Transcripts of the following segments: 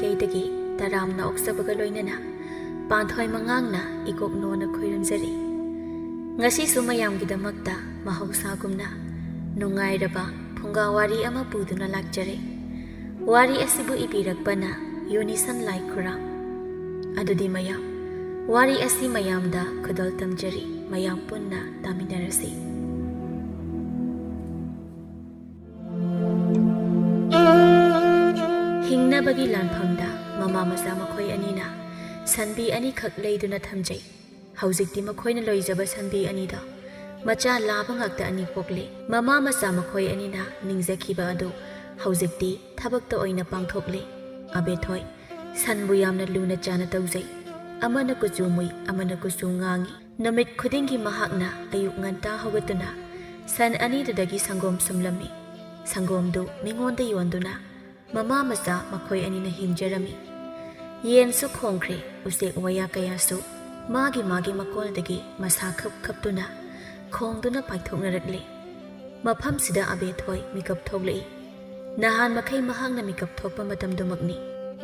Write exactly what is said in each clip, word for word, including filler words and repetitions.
ꯑꯩꯗꯒꯤ ꯇꯔꯥꯝꯅ ꯑꯣꯛꯆꯕꯒ ꯂꯣꯏꯅꯅ ꯄꯥꯟꯊꯣꯏ ꯃꯉꯥꯡꯅ ꯏꯀꯣꯛ ꯅꯣꯟꯅ ꯈꯣꯏꯔꯝꯖꯔꯤ꯫ ꯉꯁꯤꯁꯨ ꯃꯌꯥꯝꯒꯤꯗꯃꯛꯇ ꯃꯍꯧꯁꯥꯒꯨꯝꯅ ꯅꯨꯡꯉꯥꯏꯔꯕ ꯐꯨꯡꯒꯥ ꯋꯥꯔꯤ ꯑꯃ ꯄꯨꯗꯨꯅ ꯂꯥꯛꯆꯔꯦ꯫ ꯋꯥꯔꯤ ꯑꯁꯤꯕꯨ ꯏꯕꯤꯔꯛꯄꯅ ꯌꯨꯅꯤꯁꯟ ꯂꯥꯏꯈꯨꯔꯥꯝ꯫ ꯑꯗꯨꯗꯤ ꯃꯌꯥꯝ, ꯋꯥꯔꯤ ꯑꯁꯤ ꯃꯌꯥꯝꯗ ꯈꯨꯗꯣꯜ ꯇꯝꯖꯔꯤ, ꯃꯌꯥꯝ ꯄꯨꯟꯅ ꯇꯥꯃꯤꯟꯅꯔꯁꯤ꯫ ꯍꯤꯡꯅꯕꯒꯤ ꯂꯥꯟꯐꯝꯗ ꯃꯃꯥ ꯃꯆꯥ ꯃꯈꯣꯏ ꯑꯅꯤꯅ ꯁꯟꯕꯤ ꯑꯅꯤꯈꯛ ꯂꯩꯗꯨꯅ ꯊꯝꯖꯩ꯫ ꯍꯧꯖꯤꯛꯇꯤ ꯃꯈꯣꯏꯅ ꯂꯣꯏꯖꯕ ꯁꯟꯕꯤ ꯑꯅꯤꯗꯣ ꯃꯆꯥ ꯂꯥꯕ ꯉꯥꯛꯇ ꯑꯅꯤ ꯄꯣꯛꯂꯦ꯫ ꯃꯃꯥ ꯃꯆꯥ ꯃꯈꯣꯏ ꯑꯅꯤꯅ ꯅꯤꯡꯖꯈꯤꯕ ꯑꯗꯨ ꯍꯧꯖꯤꯛꯇꯤ ꯊꯕꯛꯇ ꯑꯣꯏꯅ ꯄꯥꯡꯊꯣꯛꯂꯦ꯫ ꯑꯕꯦꯊꯣꯏ ꯁꯟꯕꯨ ꯌꯥꯝꯅ ꯂꯨꯅ ꯆꯥꯅ ꯇꯧꯖꯩ꯫ ꯑꯃꯅ ꯀꯨꯆꯨ ꯃꯨꯏ, ꯑꯃꯅ ꯀꯨꯆꯨ ꯉꯥꯡꯏ꯫ ꯅꯨꯃꯤꯠ ꯈꯨꯗꯤꯡꯒꯤ ꯃꯍꯥꯛꯅ ꯑꯌꯨꯛ ꯉꯟꯇꯥ ꯍꯧꯒꯠꯇꯨꯅ ꯁꯟ ꯑꯅꯤꯗꯨꯗꯒꯤ ꯁꯪꯒꯣꯝ ꯁꯨꯝꯂꯝꯃꯤ꯫ ꯁꯪꯒꯣꯝꯗꯨ ꯃꯤꯉꯣꯟꯗ ꯌꯣꯟꯗꯨꯅ ꯃꯃꯥ ꯃꯆꯥ ꯃꯈꯣꯏ ꯑꯅꯤꯅ ꯍꯤꯡꯖꯔꯝꯃꯤ꯫ ꯌꯦꯟꯁꯨ ꯈꯣꯡꯈ꯭ꯔꯦ, ꯎꯆꯦꯛ ꯋꯥꯌꯥ ꯀꯌꯥꯁꯨ ꯃꯥꯒꯤ ꯃꯥꯒꯤ ꯃꯀꯣꯜꯗꯒꯤ ꯃꯁꯥ ꯈꯞ ꯈꯞꯇꯨꯅ ꯈꯣꯡꯗꯨꯅ ꯄꯥꯏꯊꯣꯛꯅꯔꯛꯂꯦ꯫ ꯃꯐꯝꯁꯤꯗ ꯑꯕꯦꯊꯣꯏ ꯃꯤꯀꯞ ꯊꯣꯛꯂꯛꯏ꯫ ꯅꯍꯥꯟ ꯃꯈꯩ ꯃꯍꯥꯛꯅ ꯃꯤꯀꯞ ꯊꯣꯛꯄ ꯃꯇꯝꯗꯨꯃꯛꯅꯤ꯫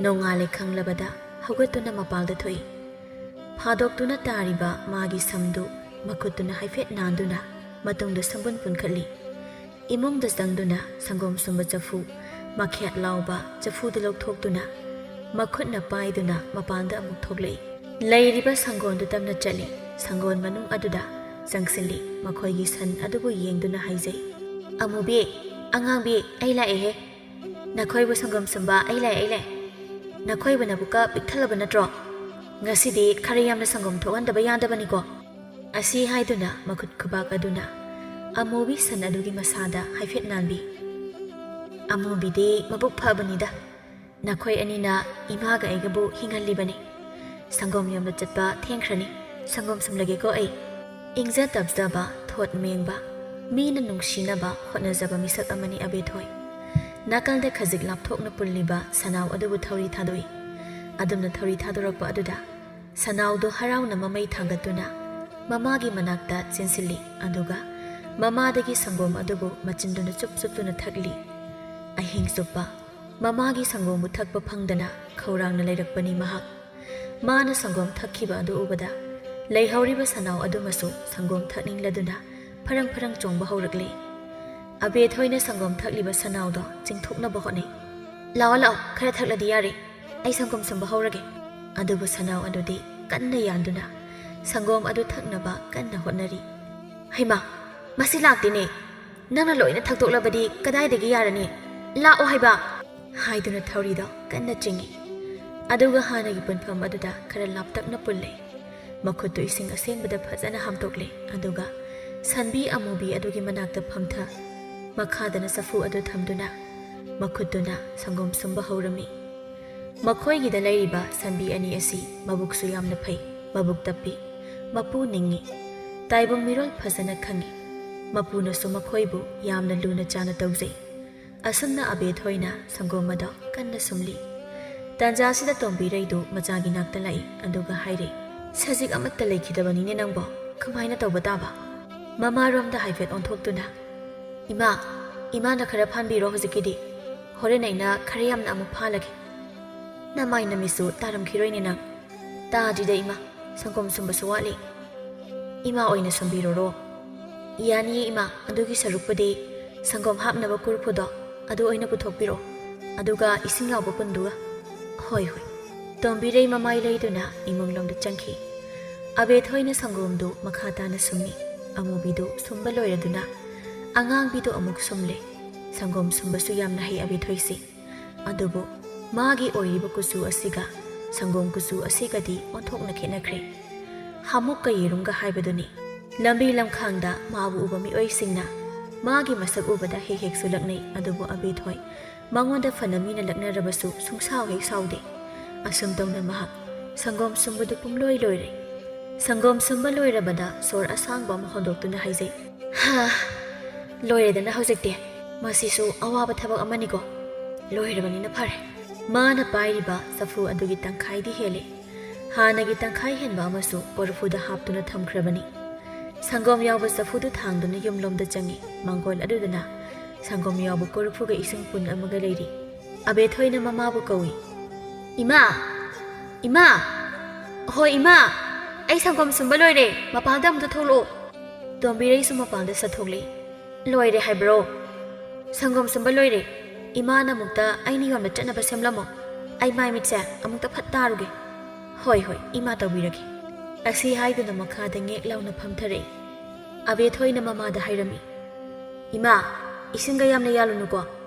ꯅꯣꯡꯉꯥꯜꯂꯦ ꯈꯪꯂꯕꯗ ꯍꯧꯒꯠꯇꯨꯅ ꯃꯄꯥꯜꯗ ꯊꯣꯛꯏ꯫ ꯐꯥꯗꯣꯛꯇꯨꯅ ꯇꯥꯔꯤꯕ ꯃꯥꯒꯤ ꯁꯝꯗꯨ ꯃꯈꯨꯠꯇꯨꯅ ꯍꯥꯏꯐꯦꯠ ꯅꯥꯟꯗꯨꯅ ꯃꯇꯨꯡꯗ ꯁꯝꯕꯨꯟ ꯄꯨꯟꯈꯠꯂꯤ꯫ ꯏꯃꯨꯡꯗ ꯆꯪꯗꯨꯅ ꯁꯪꯒꯣꯝ ꯁꯨꯝꯕ ꯆꯐꯨ, ꯃꯈꯦꯠ ꯂꯥꯎꯕ ꯆꯐꯨꯗꯨ ꯂꯧꯊꯣꯛꯇꯨꯅ ꯃꯈꯨꯠꯅ ꯄꯥꯏꯗꯨꯅ ꯃꯄꯥꯟꯗ ꯑꯃꯨꯛ ꯊꯣꯛꯂꯛꯏ꯫ ꯂꯩꯔꯤꯕ ꯁꯪꯒꯣꯟꯗꯨ ꯇꯝꯅ ꯆꯠꯂꯤ꯫ ꯁꯪꯒꯣꯟ ꯃꯅꯨꯡ ꯑꯗꯨꯗ ꯆꯪꯁꯤꯜꯂꯤ꯫ ꯃꯈꯣꯏꯒꯤ ꯁꯟ ꯑꯗꯨꯕꯨ ꯌꯦꯡꯗꯨꯅ ꯍꯥꯏꯖꯩ, "ꯑꯃꯨꯕꯤ, ꯑꯉꯥꯡꯕꯤ, ꯑꯩ ꯂꯥꯛꯑꯦꯍꯦ꯫ ꯅꯈꯣꯏꯕꯨ ꯁꯪꯒꯣꯝ ꯁꯨꯝꯕ ꯑꯩ ꯂꯥꯛꯑꯦ, ꯑꯩ ꯂꯥꯛꯑꯦ꯫ ꯅꯈꯣꯏꯕꯨ ꯅꯕꯨꯛꯀ ꯄꯤꯛ ꯊꯜꯂꯕ ꯅꯠꯇ꯭ꯔꯣ? ꯉꯁꯤꯗꯤ ꯈꯔ ꯌꯥꯝꯅ ꯁꯪꯒꯣꯝ ꯊꯣꯛꯍꯟꯗꯕ ꯌꯥꯗꯕꯅꯤꯀꯣ?" ꯑꯁꯤ ꯍꯥꯏꯗꯨꯅ ꯃꯈꯨꯠ ꯈꯨꯕꯥꯛ ꯑꯗꯨꯅ ꯑꯃꯨꯕꯤ ꯁꯟ ꯑꯗꯨꯒꯤ ꯃꯁꯥꯗ ꯍꯥꯏꯐꯦꯠ ꯅꯥꯟꯕꯤ꯫ "ꯑꯃꯨꯕꯤꯗꯤ ꯃꯕꯨꯛ ꯐꯕꯅꯤꯗ꯫ ꯅꯈꯣꯏ ꯑꯅꯤꯅ ꯏꯃꯥꯒ ꯑꯩꯒꯕꯨ ꯍꯤꯡꯍꯜꯂꯤꯕꯅꯤ꯫ ꯁꯪꯒꯣꯝ ꯌꯣꯟꯕ ꯆꯠꯄ ꯊꯦꯡꯈ꯭ꯔꯅꯤ꯫ ꯁꯪꯒꯣꯝ ꯁꯨꯝꯂꯒꯦꯀꯣ ꯑꯩ꯫" ꯏꯪꯖ ꯇꯞꯆꯕ, ꯊꯣꯠ ꯃꯦꯡꯕ, ꯃꯤꯅ ꯅꯨꯡꯁꯤꯅꯕ ꯍꯣꯠꯅꯖꯕ ꯃꯤꯁꯛ ꯑꯃꯅꯤ ꯑꯕꯦꯊꯣꯏ꯫ ꯅꯥꯀꯜꯗ ꯈꯖꯤꯛ ꯂꯥꯞꯊꯣꯛꯅ ꯄꯨꯜꯂꯤꯕ ꯁꯅꯥꯎ ꯑꯗꯨꯕꯨ ꯊꯧꯔꯤ ꯊꯥꯗꯣꯛꯏ꯫ ꯑꯗꯨꯝꯅ ꯊꯧꯔꯤ ꯊꯥꯗꯣꯔꯛꯄ ꯑꯗꯨꯗ ꯁꯅꯥꯎꯗꯨ ꯍꯔꯥꯎꯅ ꯃꯃꯩ ꯊꯥꯡꯒꯠꯇꯨꯅ ꯃꯃꯥꯒꯤ ꯃꯅꯥꯛꯇ ꯆꯦꯟꯁꯤꯜꯂꯤ꯫ ꯑꯗꯨꯒ ꯃꯃꯥꯗꯒꯤ ꯁꯪꯒꯣꯝ ꯑꯗꯨꯕꯨ ꯃꯆꯤꯟꯗꯨꯅ ꯆꯨꯞ ꯆꯨꯞꯇꯨꯅ ꯊꯛꯂꯤ꯫ ꯑꯍꯤꯡ ꯆꯨꯞꯄ ꯃꯃꯥꯒꯤ ꯁꯪꯒꯣꯝꯕꯨ ꯊꯛꯄ ꯐꯪꯗꯅ ꯈꯧꯔꯥꯡꯅ ꯂꯩꯔꯛꯄꯅꯤ ꯃꯍꯥꯛ꯫ ꯃꯥꯅ ꯁꯪꯒꯣꯝ ꯊꯛꯈꯤꯕ ꯑꯗꯨ ꯎꯕꯗ ꯂꯩꯍꯧꯔꯤꯕ ꯁꯅꯥꯎ ꯑꯗꯨꯃꯁꯨ ꯁꯪꯒꯣꯝ ꯊꯛꯅꯤꯡꯂꯗꯨꯅ ꯐꯔꯪ ꯐꯔꯪ ꯆꯣꯡꯕ ꯍꯧꯔꯛꯂꯦ꯫ ꯑꯕꯦꯊꯣꯏꯅ ꯁꯪꯒꯣꯝ ꯊꯛꯂꯤꯕ ꯁꯅꯥꯎꯗꯣ ꯆꯤꯡꯊꯣꯛꯅꯕ ꯍꯣꯠꯅꯩ꯫ "ꯂꯥꯛꯑꯣ, ꯂꯥꯛꯑꯣ, ꯈꯔ ꯊꯛꯂꯗꯤ ꯌꯥꯔꯦ꯫ ꯑꯩ ꯁꯪꯒꯣꯝ ꯁꯨꯝꯕ ꯍꯧꯔꯒꯦ꯫" ꯑꯗꯨꯕꯨ ꯁꯅꯥꯎ ꯑꯗꯨꯗꯤ ꯀꯟꯅ ꯌꯥꯟꯗꯨꯅ ꯁꯪꯒꯣꯝ ꯑꯗꯨ ꯊꯛꯅꯕ ꯀꯟꯅ ꯍꯣꯠꯅꯔꯤ꯫ "ꯍꯩꯃꯥ, ꯃꯁꯤ ꯂꯥꯛꯇꯦꯅꯦ꯫ ꯅꯪꯅ ꯂꯣꯏꯅ ꯊꯛꯇꯣꯛꯂꯕꯗꯤ ꯀꯗꯥꯏꯗꯒꯤ ꯌꯥꯔꯅꯤ? ꯂꯥꯛꯑꯣ ꯍꯥꯏꯕ!" ꯍꯥꯏꯗꯨꯅ ꯊꯧꯔꯤꯗꯣ ꯀꯟꯅ ꯆꯤꯡꯏ꯫ ꯑꯗꯨꯒ ꯍꯥꯟꯅꯒꯤ ꯄꯨꯟꯐꯝ ꯑꯗꯨꯗ ꯈꯔ ꯂꯥꯞꯇꯛꯅ ꯄꯨꯜꯂꯦ꯫ ꯃꯈꯨꯠꯇꯨ ꯏꯁꯤꯡ ꯑꯁꯦꯡꯕꯗ ꯐꯖꯅ ꯍꯥꯝꯗꯣꯛꯂꯦ꯫ ꯑꯗꯨꯒ ꯁꯟꯕꯤ ꯑꯃꯨꯕꯤ ꯑꯗꯨꯒꯤ ꯃꯅꯥꯛꯇ ꯐꯝꯊ, ꯃꯈꯥꯗꯅ ꯆꯐꯨ ꯑꯗꯨ ꯊꯝꯗꯨꯅ ꯃꯈꯨꯠꯇꯨꯅ ꯁꯪꯒꯣꯝ ꯁꯨꯝꯕ ꯍꯧꯔꯝꯃꯤ꯫ ꯃꯈꯣꯏꯒꯤꯗ ꯂꯩꯔꯤꯕ ꯁꯟꯕꯤ ꯑꯅꯤ ꯑꯁꯤ ꯃꯕꯨꯛꯁꯨ ꯌꯥꯝꯅ ꯐꯩ, ꯃꯕꯨꯛ ꯇꯞꯄꯤ, ꯃꯄꯨ ꯅꯤꯡꯉꯤ, ꯇꯥꯏꯕꯪ ꯃꯤꯔꯣꯜ ꯐꯖꯅ ꯈꯪꯉꯤ꯫ ꯃꯄꯨꯅꯁꯨ ꯃꯈꯣꯏꯕꯨ ꯌꯥꯝꯅ ꯂꯨꯅ ꯆꯥꯅ ꯇꯧꯖꯩ꯫ ꯑꯁꯨꯝꯅ ꯑꯕꯦꯊꯣꯏꯅ ꯁꯪꯒꯣꯝ ꯑꯗꯣ ꯀꯟꯅ ꯁꯨꯝꯂꯤ꯫ ꯇꯥꯟꯖꯥꯁꯤꯗ ꯇꯣꯝꯕꯤꯔꯩꯗꯨ ꯃꯆꯥꯒꯤ ꯅꯥꯛꯇ ꯂꯥꯛꯏ, ꯑꯗꯨꯒ ꯍꯥꯏꯔꯦ, "ꯁꯖꯤꯛ ꯑꯃꯠꯇ ꯂꯩꯈꯤꯗꯕꯅꯤꯅꯦ ꯅꯪꯕꯣ, ꯀꯃꯥꯏꯅ ꯇꯧꯕ ꯇꯥꯕ?" ꯃꯃꯥꯔꯣꯝꯗ ꯍꯥꯏꯐꯦꯠ ꯑꯣꯟꯊꯣꯛꯇꯨꯅ, "ꯏꯃꯥ, ꯏꯃꯥꯅ ꯈꯔ ꯐꯥꯟꯕꯤꯔꯣ ꯍꯧꯖꯤꯛꯀꯤꯗꯤ, ꯍꯣꯔꯦꯟ ꯑꯩꯅ ꯈꯔ ꯌꯥꯝꯅ ꯑꯃꯨꯛ ꯐꯥꯜꯂꯒꯦ꯫ ꯅꯃꯥꯏ ꯅꯃꯤꯠꯁꯨ ꯇꯥꯔꯝꯈꯤꯔꯣꯏꯅꯦ ꯅꯪ꯫" "ꯇꯥꯗ꯭ꯔꯤꯗ ꯏꯃꯥ, ꯁꯪꯒꯣꯝ ꯁꯨꯝꯕꯁꯨ ꯋꯥꯠꯂꯤ꯫" "ꯏꯃꯥ ꯑꯣꯏꯅ ꯁꯨꯝꯕꯤꯔꯣꯔꯣ?" "ꯌꯥꯅꯤꯌꯦ ꯏꯃꯥ, ꯑꯗꯨꯒꯤ ꯁꯔꯨꯛꯄꯨꯗꯤ ꯁꯪꯒꯣꯝ ꯍꯥꯞꯅꯕ ꯀꯣꯔꯐꯨꯗꯣ ꯑꯗꯨ ꯑꯣꯏꯅ ꯄꯨꯊꯣꯛꯄꯤꯔꯣ, ꯑꯗꯨꯒ ꯏꯁꯤꯡ ꯌꯥꯎꯕ ꯄꯨꯟꯗꯨꯒ꯫" "ꯍꯣꯏ, ꯍꯣꯏ꯫" ꯇꯣꯝꯕꯤꯔꯩ ꯃꯃꯥꯏ ꯂꯩꯗꯨꯅ ꯏꯃꯨꯡꯂꯣꯝꯗ ꯆꯪꯈꯤ꯫ ꯑꯕꯦꯊꯣꯏꯅ ꯁꯪꯒꯣꯝꯗꯨ ꯃꯈꯥ ꯇꯥꯅ ꯁꯨꯝꯃꯤ꯫ ꯑꯃꯨꯕꯤꯗꯨ ꯁꯨꯝꯕ ꯂꯣꯏꯔꯗꯨꯅ ꯑꯉꯥꯡꯕꯤꯗꯨ ꯑꯃꯨꯛ ꯁꯨꯝꯂꯦ꯫ ꯁꯪꯒꯣꯝ ꯁꯨꯝꯕꯁꯨ ꯌꯥꯝꯅ ꯍꯩ ꯑꯕꯦꯊꯣꯏꯁꯤ꯫ ꯑꯗꯨꯕꯨ ꯃꯥꯒꯤ ꯑꯣꯏꯔꯤꯕ ꯀꯨꯆꯨ ꯑꯁꯤꯒ ꯁꯪꯒꯣꯝ ꯀꯨꯆꯨ ꯑꯁꯤꯒꯗꯤ ꯑꯣꯟꯊꯣꯛꯅ ꯈꯦꯠꯅꯈ꯭ꯔꯦ꯫ ꯍꯥꯃꯨꯛꯀ ꯌꯦꯔꯨꯝꯒ ꯍꯥꯏꯕꯗꯨꯅꯤ꯫ ꯂꯝꯕꯤ ꯂꯝꯈꯥꯡꯗ ꯃꯥꯕꯨ ꯎꯕ ꯃꯤꯑꯣꯏꯁꯤꯡꯅ ꯃꯥꯒꯤ ꯃꯁꯛ ꯎꯕꯗ ꯍꯦꯛ ꯍꯦꯛꯁꯨ ꯂꯛꯅꯩ, ꯑꯗꯨꯕꯨ ꯑꯕꯦꯊꯣꯏ ꯃꯉꯣꯟꯗ ꯐꯅ ꯃꯤꯅ ꯂꯛꯅꯔꯕꯁꯨ ꯁꯨꯡꯁꯥꯎ ꯍꯦꯛ ꯁꯥꯎꯗꯦ꯫ ꯑꯁꯨꯝ ꯇꯧꯅ ꯃꯍꯥꯛ ꯁꯪꯒꯣꯝ ꯁꯨꯝꯕꯗꯨ ꯄꯨꯝꯂꯣꯏ ꯂꯣꯏꯔꯦ꯫ ꯁꯪꯒꯣꯝ ꯁꯨꯝꯕ ꯂꯣꯏꯔꯕꯗ ꯁꯣꯔ ꯑꯁꯥꯡꯕ ꯑꯃ ꯍꯣꯟꯗꯣꯛꯇꯨꯅ ꯍꯥꯏꯖꯩ, "ꯍꯥ, ꯂꯣꯏꯔꯦꯗꯅ ꯍꯧꯖꯤꯛꯇꯤ꯫ ꯃꯁꯤꯁꯨ ꯑꯋꯥꯕ ꯊꯕꯛ ꯑꯃꯅꯤꯀꯣ꯫ ꯂꯣꯏꯔꯕꯅꯤꯅ ꯐꯔꯦ꯫" ꯃꯥꯅ ꯄꯥꯏꯔꯤꯕ ꯆꯐꯨ ꯑꯗꯨꯒꯤ ꯇꯪꯈꯥꯏꯗꯤ ꯍꯦꯜꯂꯦ꯫ ꯍꯥꯟꯅꯒꯤ ꯇꯪꯈꯥꯏ ꯍꯦꯟꯕ ꯑꯃꯁꯨ ꯀꯣꯔꯐꯨꯗ ꯍꯥꯞꯇꯨꯅ ꯊꯝꯈ꯭ꯔꯕꯅꯤ꯫ ꯁꯪꯒꯣꯝ ꯌꯥꯎꯕ ꯆꯐꯨꯗꯨ ꯊꯥꯡꯗꯨꯅ ꯌꯨꯝꯂꯣꯝꯗ ꯆꯪꯏ꯫ ꯃꯥꯡꯒꯣꯜ ꯑꯗꯨꯗꯅ ꯁꯪꯒꯣꯝ ꯌꯥꯎꯕ ꯀꯣꯔꯐꯨꯒ ꯏꯁꯤꯡ ꯄꯨꯟ ꯑꯃꯒ ꯂꯩꯔꯤ꯫ ꯑꯕꯦꯊꯣꯏꯅ ꯃꯃꯥꯕꯨ ꯀꯧꯏ꯫ "ꯏꯃꯥ! ꯏꯃꯥ! ꯍꯣꯏ, ꯏꯃꯥ! ꯑꯩ ꯁꯪꯒꯣꯝ ꯁꯨꯝꯕ ꯂꯣꯏꯔꯦ, ꯃꯄꯥꯟꯗ ꯑꯃꯨꯛꯇ ꯊꯣꯛꯂꯛꯑꯣ꯫" ꯇꯣꯝꯕꯤꯔꯩꯁꯨ ꯃꯄꯥꯟꯗ ꯆꯠꯊꯣꯛꯂꯛꯏ꯫ "ꯂꯣꯏꯔꯦ ꯍꯥꯏꯕ꯭ꯔꯣ?" "ꯁꯪꯒꯣꯝ ꯁꯨꯝꯕ ꯂꯣꯏꯔꯦ꯫ ꯏꯃꯥꯅ ꯑꯃꯨꯛꯇ ꯑꯩꯅ ꯌꯣꯟꯕ ꯆꯠꯅꯕ ꯁꯦꯝꯂꯝꯃꯣ꯫ ꯑꯩ ꯃꯥꯏ ꯃꯤꯠꯁꯦ ꯑꯃꯨꯛꯇ ꯐꯠ ꯇꯥꯔꯨꯒꯦ꯫" "ꯍꯣꯏ, ꯍꯣꯏ, ꯏꯃꯥ ꯇꯧꯕꯤꯔꯒꯦ꯫" ꯑꯁꯤ ꯍꯥꯏꯗꯨꯅ ꯃꯈꯥꯗ ꯉꯦꯛ ꯂꯥꯎꯅ ꯐꯝꯊꯔꯛꯏ꯫ ꯑꯕꯦꯊꯣꯏꯅ ꯃꯃꯥꯗ ꯍꯥꯏꯔꯝꯃꯤ, "ꯏꯃꯥ, ꯏꯁꯤꯡꯒ ꯌꯥꯝꯅ ꯌꯥꯜꯂꯨꯅꯨꯀꯣ,